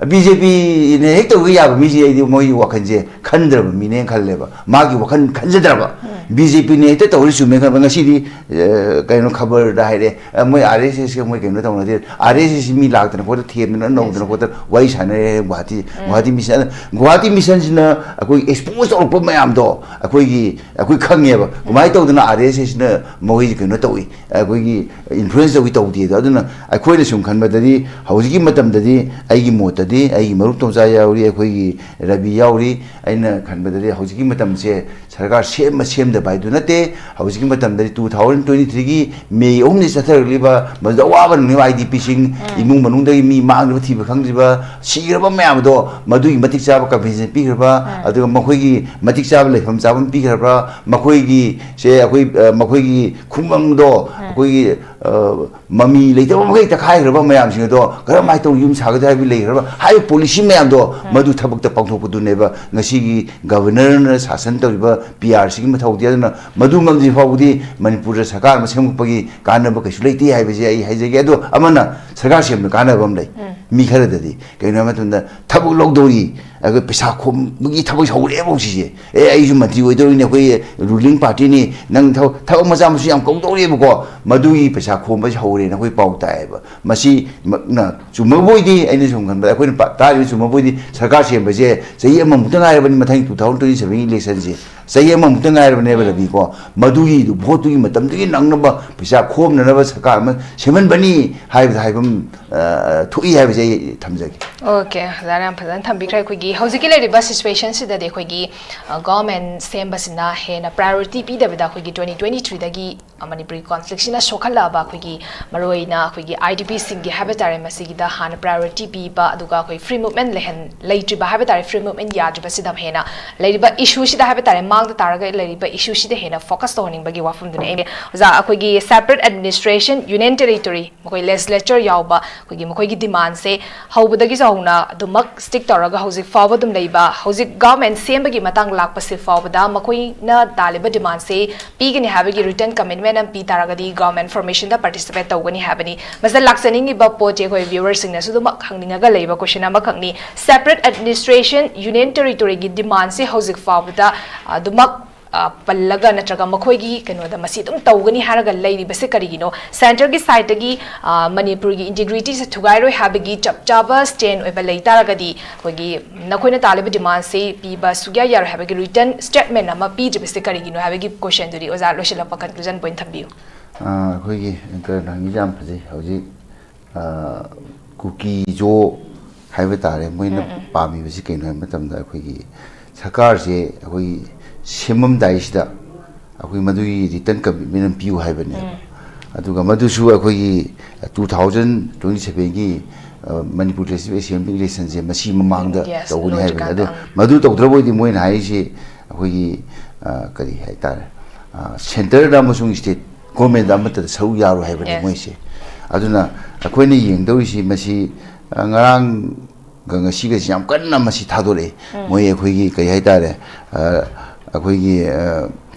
BJPꯅ ꯍꯦꯛ ꯇꯧꯕ ꯌꯥꯕ ꯃꯤꯁꯦ ꯑꯩꯗꯤ ꯃꯣꯏꯒꯤ ꯋꯥꯈꯜꯁꯦ ꯈꯟꯗ꯭ꯔꯕ ꯃꯤꯅꯦꯅ ꯈꯜꯂꯦꯕ꯫ ꯃꯥꯒꯤ ꯋꯥꯈꯜ ꯈꯟꯖꯗ꯭ꯔꯕ꯫ ꯎꯝ꯫ ꯕꯤ ꯖꯦ ꯄꯤꯅ ꯍꯦꯛꯇ ꯇꯧꯔꯤ ꯆꯨꯝꯃꯦ ꯈꯟꯕ꯫ ꯉꯁꯤꯗꯤ ꯑ, ꯀꯩꯅꯣ ꯈꯕꯔꯗ ꯍꯥꯏꯔꯦ, ꯑ, ꯃꯣꯏ ꯑꯥꯔ ꯑꯦꯁ ꯑꯦꯁꯀ ꯃꯣꯏ ꯀꯩꯅꯣ ꯇꯧꯅꯗꯦ, ꯑꯥꯔ ꯑꯦꯁ ꯑꯦꯁ ꯃꯤ ꯂꯥꯛꯇꯅ ꯈꯣꯠꯇꯅ ꯊꯦꯝꯗꯅ ꯅꯧꯗꯅ ꯈꯣꯠꯇꯅ ꯋꯥꯔꯤ ꯁꯥꯟꯅꯔꯦ ꯒꯨꯍꯥꯇꯤ ꯒꯨꯍꯥꯇꯤ ꯃꯤꯁꯟ꯫ ꯒꯨꯍꯥꯇꯤ ꯃꯤꯁꯟꯁꯤꯅ ꯑꯩꯈꯣꯏ ꯑꯦꯛꯁꯄꯣꯖ ꯇꯧꯔꯛꯄ ꯃꯌꯥꯝꯗꯣ ꯑꯩꯈꯣꯏꯒꯤ ꯑꯩꯈꯣꯏ ꯈꯪꯉꯦꯕ, ꯀꯃꯥꯏꯅ ꯇꯧꯗꯅ ꯑꯥꯔ ꯑꯦꯁ ꯑꯦꯁꯅ ꯃꯈꯣꯏꯁꯦ ꯀꯩꯅꯣ ꯇꯧꯏ, ꯑꯩꯈꯣꯏꯒꯤ ꯏꯟꯐ꯭ꯂꯨꯌꯦꯟꯁ ꯇꯧꯏ ꯇꯧꯗꯦꯗꯣ꯫ ꯑꯗꯨꯅ ꯑꯩꯈꯣꯏꯅ ꯁꯨꯝ ꯈꯟꯕꯗꯗꯤ ꯍꯧꯖꯤꯛꯀꯤ ꯃꯇꯝꯗꯗꯤ ꯑꯩꯒꯤ ꯃꯣꯠꯇꯗꯤ ꯑꯩꯒꯤ ꯃꯔꯨꯞ ꯇꯣꯝꯆꯥ ꯌꯥꯎꯔꯤ, ꯑꯩꯈꯣꯏꯒꯤ ꯔꯕꯤ ꯌꯥꯎꯔꯤ, ꯑꯩꯅ ꯈꯟꯕꯗꯗꯤ ꯍꯧꯖꯤꯛꯀꯤ ꯃꯇꯝꯁꯦ ꯁꯔꯀꯥꯔ ꯁꯦꯝꯕ ꯁꯦꯝꯗꯕ ꯍꯥꯏꯗꯨ ꯅꯠꯇꯦ꯫ ꯍꯧꯖꯤꯛꯀꯤ ꯃꯇꯝꯗꯗꯤ two thousand twenty threeꯒꯤ ꯃꯦ ꯑꯍꯨꯝꯗ ꯆꯠꯊꯔꯛꯂꯤꯕ ꯃꯗꯨꯗ ꯑꯋꯥꯕ ꯅꯪꯂꯤꯕ ꯑꯥꯏ ꯗꯤ ꯄꯤꯁꯤꯡ, ꯏꯃꯨꯡ ꯃꯅꯨꯡꯗꯒꯤ ꯃꯤ ꯃꯥꯡꯗꯕ ꯊꯤꯕ ꯈꯪꯗ꯭ꯔꯤꯕ ꯁꯤꯈ꯭ꯔꯕ ꯃꯌꯥꯝꯗꯣ ꯃꯗꯨꯒꯤ ꯃꯇꯤꯛ ꯆꯥꯕ ꯀꯝꯄꯦꯟꯁꯦꯁꯟ ꯄꯤꯈ꯭ꯔꯕ, ꯑꯗꯨꯒ ꯃꯈꯣꯏꯒꯤ ꯃꯇꯤꯛ ꯆꯥꯕ ꯂꯩꯐꯝ ꯆꯥꯐꯝ ꯄꯤꯈ꯭ꯔꯕ, ꯃꯈꯣꯏꯒꯤ ꯁꯦ ꯑꯩꯈꯣꯏ ꯑ, ꯃꯈꯣꯏꯒꯤ ꯈꯨꯡꯒꯪꯗꯣ ꯑꯩꯈꯣꯏꯒꯤ ꯑ, ꯃꯃꯤ ꯂꯩꯇꯕ ꯃꯈꯩ ꯇꯛꯈꯥꯏꯈ꯭ꯔꯕ ꯃꯌꯥꯝꯁꯤꯡ ꯑꯗꯣ ꯀꯔꯝꯍꯥꯏꯅ ꯇꯧꯅ ꯌꯨꯝ ꯁꯥꯒꯗ꯭ꯔꯥ ꯍꯥꯏꯕ ꯂꯩꯈ꯭ꯔꯕ ꯍꯥꯏꯕ ꯄꯣꯂꯤꯁꯤ ꯃꯌꯥꯝꯗꯣ ꯃꯗꯨ ꯊꯕꯛꯇ ꯄꯥꯡꯊꯣꯛꯄꯗꯨꯅꯦꯕ ꯉꯁꯤꯒꯤ ꯒꯕꯔꯅꯔꯅ ꯁꯥꯁꯟ ꯇꯧꯔꯤꯕ ꯄꯤ ꯑꯥꯔ ꯁꯤꯒꯤ ꯃꯊꯧꯗꯤ꯫ ꯑꯗꯨꯅ ꯃꯗꯨ ꯉꯝꯗ꯭ꯔꯤ ꯐꯥꯎꯕꯗꯤ ꯃꯅꯤꯄꯨꯔꯗ ꯁꯔꯀꯥꯔ ꯑꯃ ꯁꯦꯝꯒꯠꯄꯒꯤ ꯀꯥꯟꯅꯕ ꯀꯩꯁꯨ ꯂꯩꯇꯦ ꯍꯥꯏꯕꯁꯦ ꯑꯩ ꯍꯥꯏꯖꯒꯦ꯫ ꯑꯗꯣ ꯑꯃꯅ ꯁꯔꯀꯥꯔ ꯁꯦꯝꯕꯗ ꯀꯥꯟꯅꯕ ꯑꯃ ꯂꯩ꯫ ꯃꯤ ꯈꯔꯗꯗꯤ ꯀꯩꯒꯤꯅꯣ ꯍꯥꯏꯕ ꯃꯇꯝꯗ ꯊꯕꯛ ꯂꯧꯗꯧꯔꯤ, ꯑꯩꯈꯣꯏ ꯄꯩꯁꯥ ꯈꯣꯝꯕꯒꯤ ꯊꯕꯛ ꯍꯧꯔꯛꯑꯦꯕ ꯍꯧꯖꯤꯛꯁꯦ꯫ "ꯑꯦ, ꯑꯩꯁꯨ ꯃꯟꯇ꯭ꯔꯤ ꯑꯣꯏꯗꯧꯔꯤꯅꯦ, ꯑꯩꯈꯣꯏ ꯔꯨꯂꯤꯡ ꯄꯥꯔꯇꯤꯅꯤ, ꯅꯪ ꯊꯕꯛ ꯊꯕꯛ ꯃꯆꯥ ꯃꯁꯨ ꯌꯥꯝ ꯀꯧꯗꯧꯔꯤꯕꯀꯣ", ꯃꯗꯨꯒꯤ ꯄꯩꯁꯥ ꯈꯣꯝꯕꯁꯦ ꯍꯧꯔꯦꯅ ꯑꯩꯈꯣꯏ ꯄꯥꯎ ꯇꯥꯏꯌꯦꯕ꯫ ꯃꯁꯤ ꯃꯛꯅ ꯆꯨꯝꯃꯕꯣꯏꯗꯤ, ꯑꯩꯅ ꯁꯨꯝ ꯈꯟꯕꯗ ꯑꯩꯈꯣꯏꯅ ꯄꯥ-, ꯇꯥꯔꯤꯕ ꯆꯨꯝꯃꯕꯣꯏꯗꯤ, ꯁꯔꯀꯥꯔ ꯁꯦꯝꯕꯁꯦ ꯆꯍꯤ ꯑꯃꯃꯨꯛꯇ ꯉꯥꯏꯔꯕꯅꯤ, ꯃꯊꯪ two thousand twenty sevenꯒꯤ ꯏꯂꯦꯛꯁꯟꯁꯦ ꯆꯍꯤ ꯑꯃꯃꯨꯛꯇ ꯉꯥꯏꯔꯕꯅꯦꯕ ꯔꯕꯤꯀꯣ꯫ ꯃꯗꯨꯒꯤ ꯚꯣꯠꯇꯨꯒꯤ ꯃꯇꯝꯗꯨꯒꯤ ꯅꯪꯅꯕ ꯄꯩꯁꯥ ꯈꯣꯝꯅꯅꯕ ꯁꯔꯀꯥꯔ ꯑꯃ ꯁꯦꯝꯍꯟꯕꯅꯤ ꯍꯥꯏꯕꯗ ꯍꯥꯏꯐꯝ ꯑ, ꯊꯣꯛꯏ ꯍꯥꯏꯕꯁꯦ ꯑꯩ ꯊꯝꯖꯒꯦ꯫ ꯑꯣꯀꯦ, ꯑꯣꯖꯥꯅ ꯌꯥꯝ ꯐꯖꯅ ꯊꯝꯕꯤꯈ꯭ꯔꯦ꯫ ꯑꯩꯈꯣꯏꯒꯤ ꯍꯧꯖꯤꯛꯀꯤ ꯂꯩꯔꯤꯕ ꯁꯤꯆꯨꯋꯦꯁꯟꯁꯤꯗꯗꯤ ꯑꯩꯈꯣꯏꯒꯤ, ꯑ, ꯒꯣꯚꯔꯟꯃꯦꯟ ꯁꯦꯝꯕꯁꯤꯅ ꯍꯦꯟꯅ ꯄ꯭ꯔꯥꯏꯌꯣꯔꯤꯇꯤ ꯄꯤꯗꯕꯤꯗ ꯑꯩꯈꯣꯏꯒꯤ twenty twenty threeꯗꯒꯤ, ꯑ, ꯃꯅꯤꯄꯨꯔꯒꯤ ꯀꯣꯟꯐ꯭ꯂꯤꯛꯁꯤꯅ ꯁꯣꯛꯍꯜꯂꯛꯑꯕ ꯑꯩꯈꯣꯏꯒꯤ ꯃꯔꯨꯑꯣꯏꯅ ꯑꯩꯈꯣꯏꯒꯤ ꯑꯥꯏ ꯗꯤ ꯄꯤꯁꯤꯡꯒꯤ ꯍꯥꯏꯕ ꯇꯥꯔꯦ, ꯃꯁꯤꯒꯤꯗ ꯍꯥꯟꯅ ꯄ꯭ꯔꯥꯏꯌꯣꯔꯤꯇꯤ ꯄꯤꯕ, ꯑꯗꯨꯒ ꯑꯩꯈꯣꯏ ꯐ꯭ꯔꯤ ꯃꯨꯚꯃꯦꯟ ꯂꯩꯍꯟ-, ꯂꯩꯇ꯭ꯔꯤꯕ ꯍꯥꯏꯕ ꯇꯥꯔꯦ, ꯐ꯭ꯔꯤ ꯃꯨꯚꯃꯦꯟ ꯌꯥꯗ꯭ꯔꯤꯕꯁꯤꯗ ꯍꯦꯟꯅ ꯂꯩꯔꯤꯕ ꯏꯁꯨꯁꯤꯗ ꯍꯥꯏꯕ ꯇꯥꯔꯦ, ꯃꯥꯡꯗ ꯇꯥꯔꯒ ꯂꯩꯔꯤꯕ ꯏꯁꯨꯁꯤꯗ ꯍꯦꯟꯅ ꯐꯣꯀꯁ ꯇꯧꯍꯟꯅꯤꯡꯕꯒꯤ ꯋꯥꯐꯝꯗꯨꯅꯦ꯫ ꯑꯩꯅ ꯑꯣꯖꯥ, ꯑꯩꯈꯣꯏꯒꯤ ꯁꯦꯄꯔꯦꯠ ꯑꯦꯗꯃꯤꯅꯤꯁꯇ꯭ꯔꯦꯁꯟ, ꯌꯨꯅꯤꯌꯟ ꯇꯦꯔꯤꯇꯣꯔꯤ, ꯃꯈꯣꯏ ꯂꯦꯖꯤꯁꯂꯦꯆꯔ ꯌꯥꯎꯕ ꯑꯩꯈꯣꯏꯒꯤ ꯃꯈꯣꯏꯒꯤ ꯗꯤꯃꯥꯟꯁꯦ ꯍꯧꯕꯗꯒꯤꯁꯨ ꯍꯧꯅ ꯑꯗꯨꯃꯛ ꯁ꯭ꯇꯤꯛ ꯇꯧꯔꯒ ꯍꯧꯖꯤꯛ ꯐꯥꯎꯕ ꯑꯗꯨꯝ ꯂꯩꯕ, ꯍꯧꯖꯤꯛ ꯒꯚꯔꯟꯃꯦꯟ ꯁꯦꯝꯕꯒꯤ ꯃꯇꯥꯡ ꯂꯥꯛꯄꯁꯤ ꯐꯥꯎꯕꯗ ꯃꯈꯣꯏꯅ ꯇꯥꯜꯂꯤꯕ ꯗꯤꯃꯥꯟꯁꯦ ꯄꯤꯒꯅꯤ ꯍꯥꯏꯕꯒꯤ ꯔꯤꯇꯟ ꯀꯃꯤꯠꯃꯦꯟ ꯑꯃ ꯄꯤ ꯇꯥꯔꯒꯗꯤ ꯒꯚꯔꯟꯃꯦꯟ ꯐꯣꯔꯃꯦꯁꯟꯗ ꯄꯥꯔꯇꯤꯁꯤꯄꯦꯠ ꯇꯧꯒꯅꯤ ꯍꯥꯏꯕꯅꯤ꯫ ꯃꯁꯤꯗ ꯂꯥꯛꯆꯅꯤꯡꯉꯤꯕ ꯄꯣꯠꯁꯦ ꯑꯩꯈꯣꯏ ꯚ꯭ꯌꯨꯋꯔꯁꯤꯡꯅꯁꯨ ꯑꯗꯨꯃꯛ ꯍꯪꯅꯤꯡꯉꯒ ꯂꯩꯕ ꯀꯣꯏꯁꯟ ꯑꯃꯈꯛꯅꯤ꯫ ꯁꯦꯄꯔꯦꯠ ꯑꯦꯗꯃꯤꯅꯤꯁꯇ꯭ꯔꯦꯁꯟ, ꯌꯨꯅꯤꯌꯟ ꯇꯦꯔꯤꯇꯣꯔꯤꯒꯤ ꯗꯤꯃꯥꯟꯁꯦ ꯍꯧꯖꯤꯛ ꯐꯥꯎꯕꯗ ꯑꯗꯨꯃꯛ ꯑ, ꯄꯜꯂꯒ ꯅꯠꯇ꯭ꯔꯒ ꯃꯈꯣꯏꯒꯤ ꯀꯩꯅꯣꯗ ꯃꯁꯤ ꯑꯗꯨꯝ ꯇꯧꯒꯅꯤ ꯍꯥꯏꯔꯒ ꯂꯩꯔꯤꯕꯁꯦ ꯀꯔꯤꯒꯤꯅꯣ? ꯁꯦꯟꯇꯔꯒꯤ ꯁꯥꯏꯠꯇꯒꯤ, ꯑ, ꯃꯅꯤꯄꯨꯔꯒꯤ ꯏꯟꯇꯤꯒ꯭ꯔꯤꯇꯤꯁꯦ ꯊꯨꯒꯥꯏꯔꯣꯏ ꯍꯥꯏꯕꯒꯤ ꯆꯞ ꯆꯥꯕ ꯁ꯭ꯇꯦꯟ ꯑꯣꯏꯕ ꯂꯩ ꯇꯥꯔꯒꯗꯤ ꯑꯩꯈꯣꯏꯒꯤ ꯅꯈꯣꯏꯅ ꯇꯥꯜꯂꯤꯕ ꯗꯤꯃꯥꯟꯁꯤ ꯄꯤꯕ ꯁꯨꯛꯌꯥ ꯌꯥꯔꯣꯏ ꯍꯥꯏꯕꯒꯤ ꯔꯤꯇꯟ ꯁ꯭ꯇꯦꯠꯃꯦꯟ ꯑꯃ ꯄꯤꯗ꯭ꯔꯤꯕꯁꯦ ꯀꯔꯤꯒꯤꯅꯣ ꯍꯥꯏꯕꯒꯤ ꯀꯣꯏꯁꯟꯗꯨꯗꯤ ꯑꯣꯖꯥ ꯂꯣꯏꯁꯤꯜꯂꯛꯄ ꯀꯟꯀ꯭ꯂꯨꯖꯟ ꯄꯣꯏꯟ ꯊꯝꯕꯤꯌꯨ꯫ ꯑ, ꯑꯩꯈꯣꯏꯒꯤ ꯑꯦꯡꯀꯔꯅ ꯍꯪꯉꯤꯁꯦ ꯌꯥꯝ ꯐꯖꯩ꯫ ꯍꯧꯖꯤꯛ, ꯑ, ꯀꯨꯀꯤ ꯖꯣ ꯍꯥꯏꯕ ꯇꯥꯔꯦ, ꯃꯣꯏꯅ ꯎꯝ, ꯎꯝ꯫ ꯄꯥꯝꯃꯤꯕꯁꯤ ꯀꯩꯅꯣ ꯍꯥꯏꯕ ꯃꯇꯝꯗ, ꯑꯩꯈꯣꯏꯒꯤ ꯁꯔꯀꯥꯔꯁꯦ ꯑꯩꯈꯣꯏꯒꯤ ꯁꯦꯝꯃꯝꯗꯥꯏꯁꯤꯗ ꯑꯩꯈꯣꯏ ꯃꯗꯨꯒꯤ ꯔꯤꯇꯟ ꯀꯃꯤꯠꯃꯦꯟ ꯑꯃ ꯄꯤꯌꯨ ꯍꯥꯏꯕꯅꯦꯕ꯫ ꯎꯝ꯫ ꯑꯗꯨꯒ ꯃꯗꯨꯁꯨ ꯑꯩꯈꯣꯏꯒꯤ two thousand twenty sevenꯒꯤ, ꯑ, ꯃꯅꯤꯄꯨꯔ ꯂꯦꯖꯤꯁꯂꯦꯇꯤꯚ ꯑꯦꯁꯦꯝꯕ꯭ꯂꯤ ꯏꯂꯦꯛꯁꯟꯁꯦ ꯃꯁꯤ ꯃꯃꯥꯡꯗ Yes, ꯇꯧꯒꯅꯤ ꯍꯥꯏꯕꯅꯤ꯫ ꯂꯣꯏꯗ꯭ꯔꯤꯀꯥꯟꯗ, ꯑꯗꯣ ꯎꯝ꯫ ꯃꯗꯨ ꯇꯧꯗ꯭ꯔꯕ ꯑꯣꯏꯗꯤ ꯃꯣꯏꯅ ꯍꯥꯏꯔꯤꯁꯤ ꯑꯩꯈꯣꯏꯒꯤ, ꯑ, ꯀꯔꯤ ꯍꯥꯏꯇꯥꯔꯦ, ꯑ, ꯁꯦꯟꯇꯔꯗ ꯑꯃꯁꯨꯡ ꯁ꯭ꯇꯦꯠ ꯒꯣꯔꯃꯦꯟꯗ ꯑꯃꯠꯇꯗ ꯁꯔꯨꯛ ꯌꯥꯔꯣꯏ ꯍꯥꯏꯕꯅꯤ Yes. ꯃꯣꯏꯁꯦ꯫ ꯑꯗꯨꯅ ꯑꯩꯈꯣꯏꯅ ꯌꯦꯡꯗꯧꯔꯤꯁꯤ ꯃꯁꯤ, ꯑ, ꯉꯔꯥꯡꯒ ꯉꯁꯤꯒꯁꯤ ꯌꯥꯝ ꯀꯟꯅ ꯃꯁꯤ ꯊꯥꯗꯣꯔꯛꯑꯦ꯫ ꯎꯝ꯫ ꯃꯣꯏ ꯑꯩꯈꯣꯏꯒꯤ ꯀꯔꯤ ꯍꯥꯏꯇꯥꯔꯦ, ꯑ, ꯑꯩꯈꯣꯏꯒꯤ, ꯑ,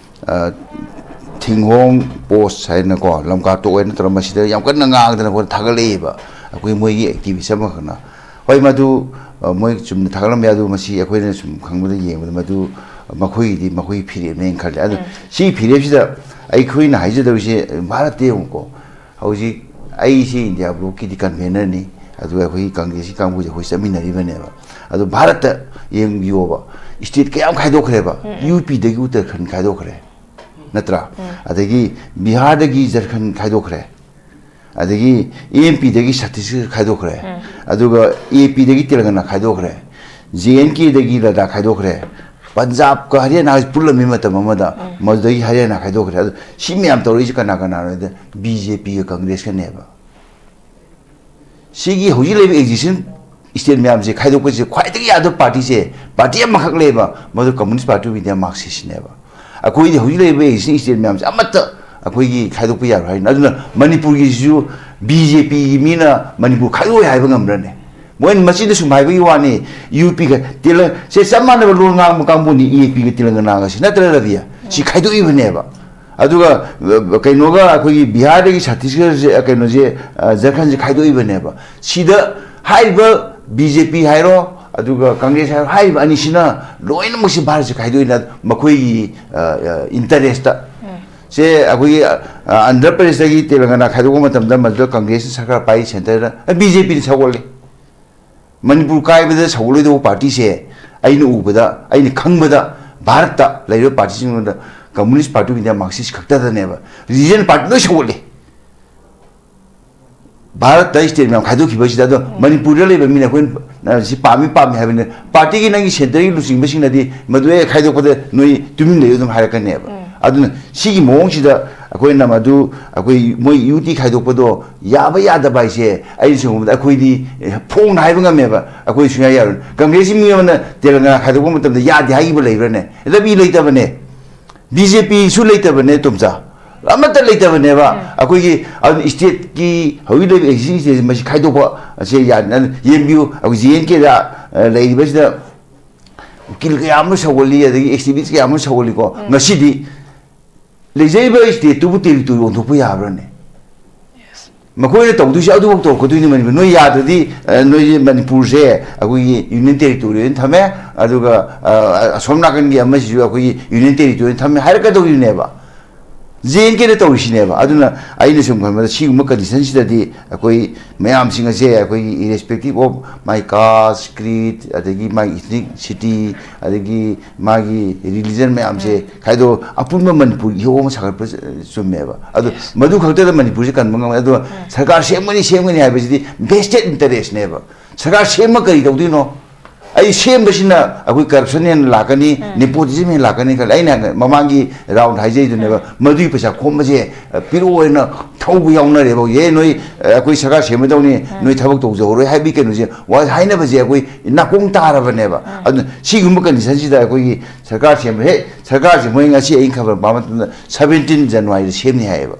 ꯑ, ꯊꯤꯡꯍꯣꯡ ꯄꯣꯁ ꯍꯥꯏꯅꯀꯣ, ꯂꯝꯀꯥ ꯇꯣꯛ ꯍꯥꯏꯅ ꯇꯧꯔꯒ ꯃꯁꯤꯗ ꯌꯥꯝ ꯀꯟꯅ ꯉꯥꯡꯗꯅ ꯈꯣꯠꯇꯅ ꯊꯥꯒꯠꯂꯛꯑꯦꯕ ꯑꯩꯈꯣꯏ ꯃꯣꯏꯒꯤ ꯑꯦꯛꯇꯤꯚꯤꯁ ꯑꯃꯈꯛꯅ꯫ ꯍꯣꯏ, ꯃꯗꯨ, ꯑ, ꯃꯣꯏ ꯆꯨꯝꯅ ꯊꯥꯒꯠꯂꯝꯕ ꯌꯥꯏ, ꯑꯗꯨ ꯃꯁꯤ ꯑꯩꯈꯣꯏꯅ ꯁꯨꯝ ꯈꯪꯕꯗ ꯌꯦꯡꯕꯗ ꯃꯗꯨ ꯃꯈꯣꯏꯒꯤꯗꯤ ꯃꯈꯣꯏꯒꯤ ꯐꯤꯔꯦꯞꯅꯦꯅ ꯈꯜꯂꯦ꯫ ꯑꯗꯨ ꯎꯝ꯫ ꯁꯤ ꯐꯤꯔꯦꯞꯁꯤꯗ ꯑꯩꯈꯣꯏꯅ ꯍꯥꯏꯖꯗꯧꯔꯤꯁꯦ ꯚꯥꯔꯠꯇ ꯌꯦꯡꯉꯨꯀꯣ, ꯍꯧꯖꯤꯛ ꯑꯩꯁꯤ ꯏꯟꯗꯤꯌꯥ ꯕ꯭ꯂꯣꯛꯀꯤꯗꯤ ꯀꯟꯚꯦꯅꯔꯅꯤ, ꯑꯗꯨꯒ ꯑꯩꯈꯣꯏꯒꯤ ꯀꯪꯒ꯭ꯔꯦꯁꯀꯤ ꯀꯥꯡꯕꯨꯁꯦ ꯑꯩꯈꯣꯏ ꯆꯠꯃꯤꯟꯅꯔꯤꯕꯅꯦꯕ꯫ ꯑꯗꯣ ꯚꯥꯔꯠꯇ ꯌꯦꯡꯕꯤꯌꯣꯕ, ꯁ꯭ꯇꯦꯠ ꯀꯌꯥꯝ ꯈꯥꯏꯗꯣꯛꯈ꯭ꯔꯦꯕ, ꯎꯝ, ꯎꯝ꯫ ꯌꯨ ꯄꯤꯗꯒꯤ ꯎꯠꯇꯔꯈꯟ ꯈꯥꯏꯗꯣꯛꯈ꯭ꯔꯦ, ꯅꯠꯇ꯭ꯔꯥ? ꯎꯝ꯫ ꯑꯗꯒꯤ ꯕꯤꯍꯥꯔꯗꯒꯤ ꯖꯔꯈꯟ ꯈꯥꯏꯗꯣꯛꯈ꯭ꯔꯦ, ꯑꯗꯒꯤ ꯑꯦ ꯑꯦꯝ ꯄꯤꯗꯒꯤ ꯁꯠꯇꯤꯁꯒꯔ ꯈꯥꯏꯗꯣꯛꯈ꯭ꯔꯦ, ꯎꯝ꯫ ꯑꯗꯨꯒ ꯑꯦ ꯄꯤꯗꯒꯤ ꯇꯦꯂꯪꯒꯅꯥ ꯈꯥꯏꯗꯣꯛꯈ꯭ꯔꯦ, ꯖꯦ ꯑꯦꯟ ꯀꯦꯗꯒꯤ ꯂꯗꯥꯈ ꯈꯥꯏꯗꯣꯛꯈ꯭ꯔꯦ, ꯄꯟꯖꯥꯕꯀ ꯍꯔꯤꯌꯥꯅꯥ ꯄꯨꯜꯂꯝꯃꯤ ꯃꯇꯝ ꯑꯃꯗ, ꯎꯝ꯫ ꯃꯗꯨꯗꯒꯤ ꯍꯔꯤꯌꯥꯅꯥ ꯈꯥꯏꯗꯣꯛꯈ꯭ꯔꯦ꯫ ꯑꯗꯨ ꯁꯤ ꯃꯌꯥꯝ ꯇꯧꯔꯛꯏꯁꯤ ꯀꯅꯥ ꯀꯅꯥꯅꯣ ꯍꯥꯏꯗ ꯕꯤ ꯖꯦ ꯄꯤꯒ ꯀꯪꯒ꯭ꯔꯦꯁꯀꯅꯦꯕ꯫ ꯁꯤꯒꯤ ꯍꯧꯖꯤꯛ ꯂꯩꯔꯤꯕ ꯑꯦꯛꯖꯤꯁꯇꯤꯡ ꯁ꯭ꯇꯦꯠ ꯃꯌꯥꯝꯁꯦ ꯈꯥꯏꯗꯣꯛꯄꯁꯦ ꯈ꯭ꯋꯥꯏꯗꯒꯤ ꯌꯥꯗꯕ ꯄꯥꯔꯇꯤꯁꯦ, ꯄꯥꯔꯇꯤ ꯑꯃꯈꯛ ꯂꯩꯌꯦꯕ, ꯃꯗꯨ Communist Party of India, ꯃꯥꯔꯛꯁꯤꯁꯅꯦꯕ꯫ ꯑꯩꯈꯣꯏꯗꯤ ꯍꯧꯖꯤꯛ ꯂꯩꯔꯤꯕ ꯑꯦꯛꯖꯤꯁꯇꯤꯡ ꯁ꯭ꯇꯦꯠ ꯃꯌꯥꯝꯁꯦ ꯑꯃꯠꯇ ꯑꯩꯈꯣꯏꯒꯤ ꯈꯥꯏꯗꯣꯛꯄ ꯌꯥꯔꯣꯏ ꯍꯥꯏꯅ꯫ ꯑꯗꯨꯅ ꯃꯅꯤꯄꯨꯔꯒꯤꯁꯤꯁꯨ ꯕꯤ ꯖꯦ ꯄꯤꯒꯤ ꯃꯤꯅ ꯃꯅꯤꯄꯨꯔ ꯈꯥꯏꯗꯣꯛꯑꯣꯏ ꯍꯥꯏꯕ ꯉꯝꯕ꯭ꯔꯅꯦ? ꯃꯣꯏꯅ ꯃꯆꯤꯟꯗ ꯁꯨꯝ ꯍꯥꯏꯕꯒꯤ ꯋꯥꯅꯤ, ꯌꯨ ꯄꯤꯒ ꯇꯦꯂꯪ-, ꯁꯦ ꯆꯞ ꯃꯥꯟꯅꯕ ꯂꯣꯟ ꯉꯥꯡꯕ ꯀꯥꯡꯕꯨꯅꯤ, ꯑꯦ ꯄꯤꯒ ꯇꯦꯂꯪꯒꯅꯥꯒꯁꯤ, ꯅꯠꯇ꯭ꯔ ꯔꯕꯤꯌꯥ? ꯁꯤ ꯈꯥꯏꯗꯣꯛꯏꯕꯅꯦꯕ꯫ ꯑꯗꯨꯒ, ꯑ, ꯀꯩꯅꯣꯒ ꯑꯩꯈꯣꯏꯒꯤ ꯕꯤꯍꯥꯔꯗꯒꯤ ꯁꯠꯇꯤꯁꯒꯔꯁꯦ, ꯑ, ꯀꯩꯅꯣꯁꯦ, ꯑ, ꯖꯔꯈꯟꯁꯦ ꯈꯥꯏꯗꯣꯛꯏꯕꯅꯦꯕ꯫ ꯁꯤꯗ ꯍꯥꯏꯔꯤꯕ ꯕꯤ ꯖꯦ ꯄꯤ ꯍꯥꯏꯔꯣ, ꯑꯗꯨꯒ ꯀꯪꯒ꯭ꯔꯦꯁ ꯍꯥꯏ-, ꯍꯥꯏꯔꯤꯕ ꯑꯅꯤꯁꯤꯅ ꯂꯣꯏꯅꯃꯛꯁꯤ ꯚꯥꯔꯠꯁꯤ ꯈꯥꯏꯗꯣꯛꯏꯅ ꯃꯈꯣꯏꯒꯤ ꯏꯟꯇꯔꯦꯁꯇ꯫ ꯁꯦ ꯑꯩꯈꯣꯏꯒꯤ ꯑ, ꯑꯟꯙ꯭ꯔ ꯄ꯭ꯔꯗꯦꯁꯇꯒꯤ ꯇꯦꯂꯪꯒꯅꯥ ꯈꯥꯏꯗꯣꯛꯄ ꯃꯇꯝꯗ ꯃꯗꯨꯗ ꯀꯪꯒ꯭ꯔꯦꯁꯅ ꯁꯔꯀꯥꯔ ꯄꯥꯏ, ꯁꯦꯟꯇꯔꯗ ꯕꯤ ꯖꯦ ꯄꯤꯅ ꯁꯧꯒꯠꯂꯤ꯫ ꯃꯅꯤꯄꯨꯔ ꯀꯥꯏꯕꯗ ꯁꯧꯒꯠꯂꯣꯏꯗꯧꯕ ꯄꯥꯔꯇꯤꯁꯦ ꯑꯩꯅ ꯎꯕꯗ, ꯑꯩꯅ ꯈꯪꯕꯗ ꯚꯥꯔꯠꯇ ꯂꯩꯔꯤꯕ ꯄꯥꯔꯇꯤꯁꯤꯡꯗ communist party of India, Marxist ꯈꯛꯇꯗꯅꯦꯕ꯫ ꯔꯤꯖꯅꯦꯜ ꯄꯥꯔꯇꯤ ꯂꯣꯏ ꯁꯧꯒꯠꯂꯤ꯫ ꯚꯥꯔꯠꯇ ꯁ꯭ꯇꯦꯠ ꯃꯌꯥꯝ ꯈꯥꯏꯗꯣꯛꯈꯤꯕꯁꯤꯗ꯫ ꯑꯗꯣ ꯃꯅꯤꯄꯨꯔꯗ ꯂꯩꯕ ꯃꯤꯅ ꯑꯩꯈꯣꯏꯅ, ꯑ, ꯁꯤ ꯄꯥꯝꯃꯤ ꯄꯥꯝꯃꯤ ꯍꯥꯏꯕꯅꯤ꯫ ꯄꯥꯔꯇꯤꯒꯤ ꯅꯪꯒꯤ ꯁꯦꯟꯇꯔꯒꯤ ꯂꯨꯆꯤꯡꯕꯁꯤꯡꯅꯗꯤ ꯃꯗꯨ ꯍꯦꯛ ꯈꯥꯏꯗꯣꯛꯄꯗ ꯅꯣꯏ ꯇꯨꯃꯤꯟ ꯂꯩꯌꯨ ꯑꯗꯨꯝ ꯍꯥꯏꯔꯛꯀꯅꯦꯕ꯫ ꯑꯗꯨꯅ ꯁꯤꯒꯤ ꯃꯑꯣꯡꯁꯤꯗ ꯑꯩꯈꯣꯏꯅ ꯃꯗꯨ, ꯑꯩꯈꯣꯏ ꯃꯣꯏ ꯌꯨ ꯇꯤ ꯈꯥꯏꯗꯣꯛꯄꯗꯣ ꯌꯥꯕ ꯌꯥꯗꯕ ꯍꯥꯏꯁꯦ ꯑꯩꯅ ꯁꯨꯝ ꯈꯟꯕꯗ ꯑꯩꯈꯣꯏꯗꯤ, ꯑꯦ, ꯐꯣꯡꯅ ꯍꯥꯏꯕ ꯉꯝꯃꯦꯕ꯫ ꯑꯩꯈꯣꯏ ꯁꯨꯡꯌꯥ ꯌꯥꯔꯣꯏ꯫ ꯀꯪꯒ꯭ꯔꯦꯁꯀꯤ ꯃꯤ ꯑꯃꯅ ꯇꯦꯂꯪꯒꯥꯅꯥ ꯈꯥꯏꯗꯣꯛꯄ ꯃꯇꯝꯗ ꯌꯥꯗꯦ ꯍꯥꯏꯈꯤꯕ ꯂꯩꯕ꯭ꯔꯥꯅꯦ? ꯂꯝꯕꯤ ꯂꯩꯇꯕꯅꯦ꯫ ꯕꯤ ꯖꯦ ꯄꯤꯁꯨ ꯂꯩꯇꯕꯅꯦ, ꯇꯣꯝꯆꯥ꯫ ꯑꯃꯠꯇ ꯂꯩꯇꯕꯅꯦꯕ꯫ ꯑꯩꯈꯣꯏꯒꯤ, ꯑꯗꯨꯅ ꯁ꯭ꯇꯦꯠꯀꯤ ꯍꯧꯖꯤꯛ ꯂꯩꯔꯤꯕ ꯑꯦꯛꯖꯤꯁꯇꯤꯡ ꯁ꯭ꯇꯦꯠꯁꯦ ꯃꯁꯤ ꯈꯥꯏꯗꯣꯛꯄ ꯑꯁꯦ ꯌꯥ-, ꯌꯦꯡꯕꯤꯌꯨ꯫ ꯑꯩꯈꯣꯏ ꯖꯦ ꯑꯦꯟ ꯀꯦꯗ, ꯑ, ꯂꯩꯔꯤꯕꯁꯤꯗ ꯎꯀꯤꯜ ꯀꯌꯥ ꯑꯃ ꯁꯧꯒꯠꯂꯤ, ꯑꯗꯒꯤ ꯑꯦꯛꯁꯇ꯭ꯔꯤꯃꯤꯁ ꯀꯌꯥ ꯑꯃ ꯁꯧꯒꯠꯂꯤꯀꯣ꯫ ꯉꯁꯤꯗꯤ ꯂꯩꯖꯔꯤꯕ ꯁ꯭ꯇꯦꯠꯇꯨꯕꯨ ꯇꯦꯔꯤꯇꯣꯔꯤ ꯑꯣꯟꯊꯣꯛꯄ ꯌꯥꯕ꯭ꯔꯥꯅꯦ? ꯃꯈꯣꯏꯅ ꯇꯧꯗꯣꯏꯁꯦ ꯑꯗꯨꯐꯥꯎ ꯇꯧꯔꯛꯀꯗꯣꯏꯅꯤ꯫ ꯃꯅꯤꯄꯨꯔ ꯅꯣꯏ ꯌꯥꯗ꯭ꯔꯗꯤ, ꯑ, ꯅꯣꯏꯁꯦ ꯃꯅꯤꯄꯨꯔꯁꯦ ꯑꯩꯈꯣꯏꯒꯤ ꯌꯨꯅꯤꯌꯟ ꯇꯦꯔꯤꯇꯣꯔꯤ ꯑꯣꯏꯅ ꯊꯝꯃꯦ, ꯑꯗꯨꯒ, ꯑ, ꯑꯁꯣꯝ ꯅꯥꯀꯟꯒꯤ ꯑꯃꯁꯤꯁꯨ ꯑꯩꯈꯣꯏꯒꯤ ꯌꯨꯅꯤꯌꯟ ꯇꯦꯔꯤꯇꯣꯔꯤ ꯑꯣꯏꯅ ꯊꯝꯃꯦ ꯍꯥꯏꯔꯛꯀꯗꯧꯔꯤꯅꯦꯕ꯫ ꯖꯦ ꯑꯦꯟ ꯀꯦꯅ ꯇꯧꯔꯤꯁꯤꯅꯦꯕ꯫ ꯑꯗꯨꯅ ꯑꯩꯅ ꯁꯨꯝ ꯈꯟꯕꯗ ꯁꯤꯒꯨꯝꯕ ꯀꯟꯗꯤꯁꯟꯁꯤꯗꯗꯤ ꯑꯩꯈꯣꯏ ꯃꯌꯥꯝꯁꯤꯡ ꯑꯁꯦ ꯑꯩꯈꯣꯏꯒꯤ irrespective of my caste, creed, ꯑꯗꯒꯤ my ethnicity, ꯑꯗꯒꯤ ꯃꯥꯒꯤ religion ꯃꯌꯥꯝꯁꯦ ꯈꯥꯏꯗꯣꯛ ꯑꯄꯨꯟꯕ ꯃꯅꯤꯄꯨꯔ ꯏꯍꯧ ꯑꯃ ꯁꯥꯒꯠꯄ ꯆꯨꯝꯃꯦꯕ꯫ ꯑꯗꯣ ꯃꯗꯨ ꯈꯛꯇꯗ ꯃꯅꯤꯄꯨꯔꯁꯦ ꯀꯟꯕ ꯉꯝꯃꯦ꯫ ꯑꯗꯨꯒ ꯁꯔꯀꯥꯔ ꯁꯦꯝꯒꯅꯤ, ꯁꯦꯝꯒꯅꯤ ꯍꯥꯏꯕꯁꯤꯗꯤ vested interestꯅꯦꯕ꯫ ꯁꯔꯀꯥꯔ ꯁꯦꯝꯃ ꯀꯔꯤ ꯇꯧꯗꯣꯏꯅꯣ? ꯑꯩ ꯁꯦꯝꯕꯁꯤꯅ ꯑꯩꯈꯣꯏ corruption ꯍꯦꯟꯅ ꯂꯥꯛꯀꯅꯤ, nepotism ꯍꯦꯟꯅ ꯂꯥꯛꯀꯅꯤ ꯈꯜꯂꯦ꯫ ꯑꯩꯅ ꯃꯃꯥꯡꯒꯤ round ꯍꯥꯏꯖꯩꯗꯨꯅꯦꯕ, ꯃꯗꯨꯒꯤ ꯄꯩꯁꯥ ꯈꯣꯝꯕꯁꯦ, ꯑ, ꯄꯤꯔꯛꯑꯣ ꯍꯥꯏꯅ ꯊꯧꯕ ꯌꯥꯎꯅꯔꯦꯕ꯫ "ꯑꯦ, ꯅꯣꯏ, ꯑ, ꯑꯩꯈꯣꯏ ꯁꯔꯀꯥꯔ ꯁꯦꯝꯃꯗꯧꯅꯤ, ꯅꯣꯏ ꯊꯕꯛ ꯇꯧꯖꯍꯧꯔꯣꯏ" ꯍꯥꯏꯕꯒꯤ ꯀꯩꯅꯣꯁꯦ, ꯋꯥ ꯍꯥꯏꯅꯕꯁꯦ ꯑꯩꯈꯣꯏ ꯅꯥꯀꯣꯡ ꯇꯥꯔꯕꯅꯦꯕ꯫ ꯑꯗꯨꯅ ꯁꯤꯒꯨꯝꯕ ꯀꯟꯗꯤꯁꯟꯁꯤꯗ ꯑꯩꯈꯣꯏꯒꯤ ꯁꯔꯀꯥꯔ ꯁꯦꯝꯕ, ꯍꯦꯛ ꯁꯔꯀꯥꯔꯁꯦ ꯃꯣꯏ ꯉꯁꯤ ꯑꯩꯅ ꯈꯕꯔ ꯄꯥꯕ ꯃꯇꯝꯗ seventeen Januaryꯗ ꯁꯦꯝꯅꯤ ꯍꯥꯏꯌꯦꯕ꯫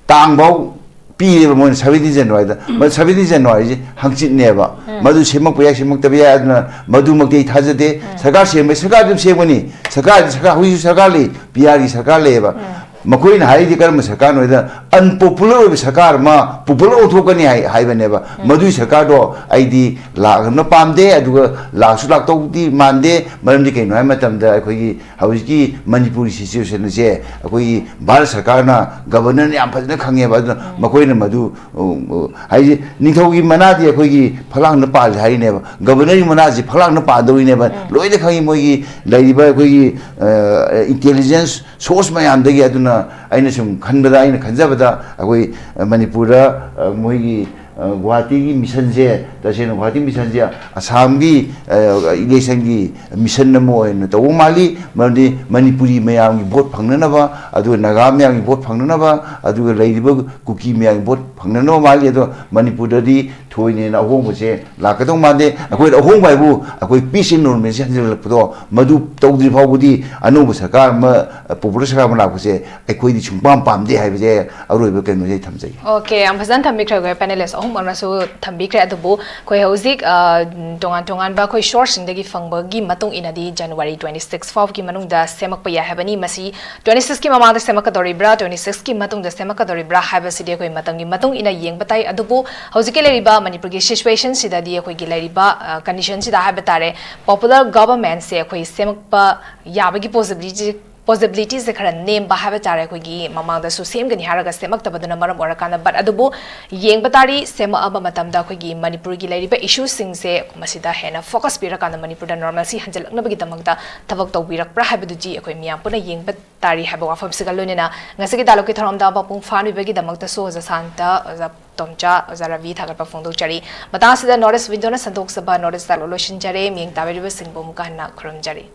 ꯇꯥꯡꯐꯥꯎ ꯄꯤꯔꯦꯕ ꯃꯣꯏꯅ seventeen Januaryꯗ꯫ ꯃꯗꯨ seventeen Januaryꯁꯦ ꯍꯪꯆꯤꯠꯅꯦꯕ꯫ ꯃꯗꯨ ꯁꯦꯝꯃꯛꯄ ꯌꯥꯏ, ꯁꯦꯝꯃꯛꯇꯕ ꯌꯥꯏ, ꯑꯗꯨꯅ ꯃꯗꯨꯃꯛꯇꯤ ꯑꯩ ꯊꯥꯖꯗꯦ꯫ ꯁꯔꯀꯥꯔ ꯁꯦꯝꯕ, ꯁꯔꯀꯥꯔ ꯑꯗꯨꯝ ꯁꯦꯝꯒꯅꯤ꯫ ꯁꯔꯀꯥꯔꯗꯤ ꯁꯔꯀꯥꯔ, ꯍꯧꯖꯤꯛꯁꯨ ꯁꯔꯀꯥꯔ ꯂꯩ, ꯄꯤ ꯑꯥꯔꯒꯤ ꯁꯔꯀꯥꯔ ꯂꯩꯌꯦꯕ꯫ ꯃꯈꯣꯏꯅ ꯍꯥꯏꯔꯤꯗꯤ ꯀꯔꯝꯕ ꯁꯔꯀꯥꯔꯅꯣ ꯍꯥꯏꯗ, ꯑꯟꯄꯣꯄꯨꯂꯔ ꯑꯣꯏꯕ ꯁꯔꯀꯥꯔ ꯑꯃ ꯄꯣꯄꯨꯂꯔ ꯑꯣꯟꯊꯣꯛꯀꯅꯤ ꯍꯥꯏ, ꯍꯥꯏꯕꯅꯦꯕ꯫ ꯃꯗꯨꯒꯤ ꯁꯔꯀꯥꯔꯗꯣ ꯑꯩꯗꯤ ꯂꯥꯛꯅ ꯄꯥꯝꯗꯦ, ꯑꯗꯨꯒ ꯂꯥꯛꯁꯨ ꯂꯥꯛꯇꯧꯗꯤ ꯃꯥꯟꯗꯦ꯫ ꯃꯔꯝꯗꯤ ꯀꯩꯅꯣ ꯍꯥꯏꯕ ꯃꯇꯝꯗ, ꯑꯩꯈꯣꯏꯒꯤ ꯍꯧꯖꯤꯛꯀꯤ ꯃꯅꯤꯄꯨꯔꯒꯤ ꯁꯤꯆꯨꯋꯦꯁꯟ ꯑꯁꯦ ꯑꯩꯈꯣꯏꯒꯤ ꯚꯥꯔꯠ ꯁꯔꯀꯥꯔꯅ, ꯒꯕꯔꯅꯔꯅ ꯌꯥꯝ ꯐꯖꯅ ꯈꯪꯉꯦꯕ꯫ ꯑꯗꯨꯅ ꯃꯈꯣꯏꯅ ꯃꯗꯨ, ꯎ, ꯎ, ꯍꯥꯏꯗꯤ ꯅꯤꯡꯊꯧꯒꯤ ꯃꯅꯥꯗꯤ ꯑꯩꯈꯣꯏꯒꯤ ꯐꯛꯂꯥꯡꯗ ꯄꯥꯜꯂꯤ ꯍꯥꯏꯔꯤꯅꯦꯕ, ꯒꯕꯔꯅꯔꯒꯤ ꯃꯅꯥꯁꯤ ꯐꯛꯂꯥꯡꯗ ꯄꯥꯟꯗꯧꯔꯤꯅꯦꯕ꯫ ꯂꯣꯏꯅ ꯈꯪꯉꯤ ꯃꯣꯏꯒꯤ ꯂꯩꯔꯤꯕ ꯑꯩꯈꯣꯏꯒꯤ, ꯑ, ꯏꯟꯇꯦꯂꯤꯖꯦꯟꯁ ꯁꯣꯔꯁ ꯃꯌꯥꯝꯗꯒꯤ꯫ ꯑꯗꯨꯅ ꯑꯩꯅ ꯁꯨꯝ ꯈꯟꯕꯗ, ꯑꯩꯅ ꯈꯟꯖꯕꯗ, ꯑꯩꯈꯣꯏ, ꯑ, ꯃꯅꯤꯄꯨꯔꯗ, ꯑ, ꯃꯣꯏꯒꯤ, ꯑ, ꯒꯨꯍꯥꯇꯤꯒꯤ ꯃꯤꯁꯟꯁꯦ, ꯇꯁꯦꯡꯅ ꯒꯨꯍꯥꯇꯤ ꯃꯤꯁꯟꯁꯦ ꯑꯁꯥꯝꯒꯤ, ꯑ, ꯏꯂꯦꯛꯁꯟꯒꯤ ꯃꯤꯁꯟ ꯑꯃ ꯑꯣꯏꯅ ꯇꯧꯕ ꯃꯥꯜꯂꯤ꯫ ꯃꯔꯝꯗꯤ ꯃꯅꯤꯄꯨꯔꯤ ꯃꯌꯥꯝꯒꯤ ꯚꯣꯠ ꯐꯪꯅꯅꯕ, ꯑꯗꯨꯒ ꯅꯥꯒꯥ ꯃꯌꯥꯝꯒꯤ ꯚꯣꯠ ꯐꯪꯅꯅꯕ, ꯑꯗꯨꯒ ꯂꯩꯔꯤꯕ ꯀꯨꯀꯤ ꯃꯌꯥꯝꯒꯤ ꯚꯣꯠ ꯐꯪꯅꯅꯕ ꯃꯥꯜꯂꯤ꯫ ꯑꯗꯣ ꯃꯅꯤꯄꯨꯔꯗꯗꯤ ꯊꯣꯏꯅ ꯍꯦꯟꯅ ꯑꯍꯣꯡꯕꯁꯦ ꯂꯥꯛꯀꯗꯧ ꯃꯥꯟꯗꯦ꯫ ꯑꯩꯈꯣꯏꯅ ꯑꯍꯣꯡꯕ ꯍꯥꯏꯕꯨ ꯑꯩꯈꯣꯏ peace and normalcy ꯍꯟꯖꯤꯜꯂꯛꯄꯗꯣ, ꯃꯗꯨ ꯇꯧꯗ꯭ꯔꯤ ꯐꯥꯎꯕꯗꯤ ꯑꯅꯧꯕ ꯁꯔꯀꯥꯔ ꯑꯃ, ꯄꯣꯄꯨꯂꯔ ꯁꯔꯀꯥꯔ ꯑꯃ ꯂꯥꯛꯄꯁꯦ ꯑꯩꯈꯣꯏꯗꯤ ꯁꯨꯡꯄꯥꯝ ꯄꯥꯝꯗꯦ ꯍꯥꯏꯕꯁꯦ ꯑꯔꯣꯏꯕ ꯀꯩꯅꯣꯁꯦ ꯑꯩ ꯊꯝꯖꯒꯦ꯫ ꯑꯣꯀꯦ, ꯌꯥꯝ ꯐꯖꯅ ꯊꯝꯕꯤꯈ꯭ꯔꯦ꯫ ꯑꯩꯈꯣꯏ ꯄꯦꯅꯦꯂꯤꯁ ꯑꯍꯨꯝꯃꯛꯅꯁꯨ ꯊꯝꯕꯤꯈ꯭ꯔꯦ꯫ ꯑꯗꯨꯕꯨ ꯑꯩꯈꯣꯏ ꯍꯧꯖꯤꯛ, ꯑ, ꯇꯣꯉꯥꯟ ꯇꯣꯉꯥꯟꯕ ꯑꯩꯈꯣꯏ ꯁꯣꯔꯁꯁꯤꯡꯗꯒꯤ ꯐꯪꯕꯒꯤ ꯃꯇꯨꯡ ꯏꯟꯅꯗꯤ January twenty six ꯐꯥꯎꯕꯒꯤ ꯃꯅꯨꯡꯗ ꯁꯦꯝꯃꯛꯄ ꯌꯥꯏ ꯍꯥꯏꯕꯅꯤ꯫ ꯃꯁꯤ twenty six ꯀꯤ ꯃꯃꯥꯡꯗ ꯁꯦꯝꯃꯛꯀꯗꯧꯔꯤꯕ꯭ꯔꯥ, twenty six ꯀꯤ ꯃꯇꯨꯡꯗ ꯁꯦꯝꯃꯛꯀꯗꯧꯔꯤꯕ꯭ꯔꯥ ꯍꯥꯏꯕꯁꯤꯗꯤ ꯑꯩꯈꯣꯏ ꯃꯇꯝꯒꯤ ꯃꯇꯨꯡ ꯏꯟꯅ ꯌꯦꯡꯕ ꯇꯥꯏ꯫ ꯑꯗꯨꯕꯨ ꯍꯧꯖꯤꯛꯀꯤ ꯂꯩꯔꯤꯕ ꯃꯅꯤꯄꯨꯔꯒꯤ ꯁꯤꯆꯨꯋꯦꯁꯟꯁꯤꯗꯗꯤ, ꯑꯩꯈꯣꯏꯒꯤ ꯂꯩꯔꯤꯕ, ꯑ, ꯀꯟꯗꯤꯁꯟꯁꯤꯗ ꯍꯥꯏꯕ ꯇꯥꯔꯦ, ꯄꯣꯄꯨꯂꯔ ꯒꯚꯔꯟꯃꯦꯟꯁꯦ ꯑꯩꯈꯣꯏ ꯁꯦꯝꯃꯛꯄ ꯌꯥꯕꯒꯤ ꯄꯣꯁꯤꯕꯤꯂꯤꯇꯤ, ꯄꯣꯁꯤꯕꯤꯂꯤꯇꯤꯁꯦ ꯈꯔ ꯅꯦꯝꯕ ꯍꯥꯏꯕ ꯇꯥꯔꯦ꯫ ꯑꯩꯈꯣꯏꯒꯤ ꯃꯃꯥꯡꯗꯁꯨ ꯁꯦꯝꯒꯅꯤ ꯍꯥꯏꯔꯒ ꯁꯦꯝꯃꯛꯇꯕꯗꯨꯅ ꯃꯔꯝ ꯑꯣꯏꯔꯀꯥꯟꯗ꯫ ꯕꯠ ꯑꯗꯨꯕꯨ ꯌꯦꯡꯕ ꯇꯥꯔꯤ, ꯁꯦꯝꯃꯛꯑꯕ ꯃꯇꯝꯗ ꯑꯩꯈꯣꯏꯒꯤ ꯃꯅꯤꯄꯨꯔꯒꯤ ꯂꯩꯔꯤꯕ ꯏꯁꯨꯁꯤꯡꯁꯦ ꯃꯁꯤꯗ ꯍꯦꯟꯅ ꯐꯣꯀꯁ ꯄꯤꯔꯀꯥꯟꯗ ꯃꯅꯤꯄꯨꯔꯗ ꯅꯣꯔꯃꯦꯜꯁꯤ ꯍꯟꯖꯤꯜꯂꯛꯅꯕꯒꯤꯗꯃꯛꯇ ꯊꯕꯛ ꯇꯧꯕꯤꯔꯛꯄ꯭ꯔꯥ ꯍꯥꯏꯕꯗꯨꯗꯤ ꯑꯩꯈꯣꯏ ꯃꯤꯌꯥꯝ ꯄꯨꯟꯅ ꯌꯦꯡꯕ ꯇꯥꯔꯤ ꯍꯥꯏꯕ ꯋꯥꯐꯝꯁꯤꯒ ꯂꯣꯏꯅꯅ ꯉꯁꯤꯒꯤ ꯗꯥꯏꯂꯣꯛꯀꯤ ꯊꯧꯔꯝꯗ ꯃꯄꯨꯡ ꯐꯥꯍꯟꯕꯤꯕꯒꯤꯗꯃꯛꯇꯁꯨ ꯑꯣꯖꯥ ꯁꯥꯟꯇ, ꯑꯣꯖꯥ ꯇꯣꯝꯆꯥ, ꯑꯣꯖꯥ ꯔꯕꯤ ꯊꯥꯒꯠꯄ ꯐꯣꯡꯗꯣꯛꯆꯔꯤ꯫ ꯃꯇꯥꯡ ꯑꯁꯤꯗ North East Window ꯅ ꯁꯟꯗꯣꯛꯆꯕ North East Dialogue ꯂꯣꯏꯁꯤꯟꯖꯔꯦ꯫ ꯃꯤꯠꯌꯦꯡ ꯇꯥꯕꯤꯔꯤꯕꯁꯤꯡꯕꯨ ꯑꯃꯨꯛꯀ ꯍꯟꯅ ꯈꯨꯔꯨꯝꯖꯔꯤ꯫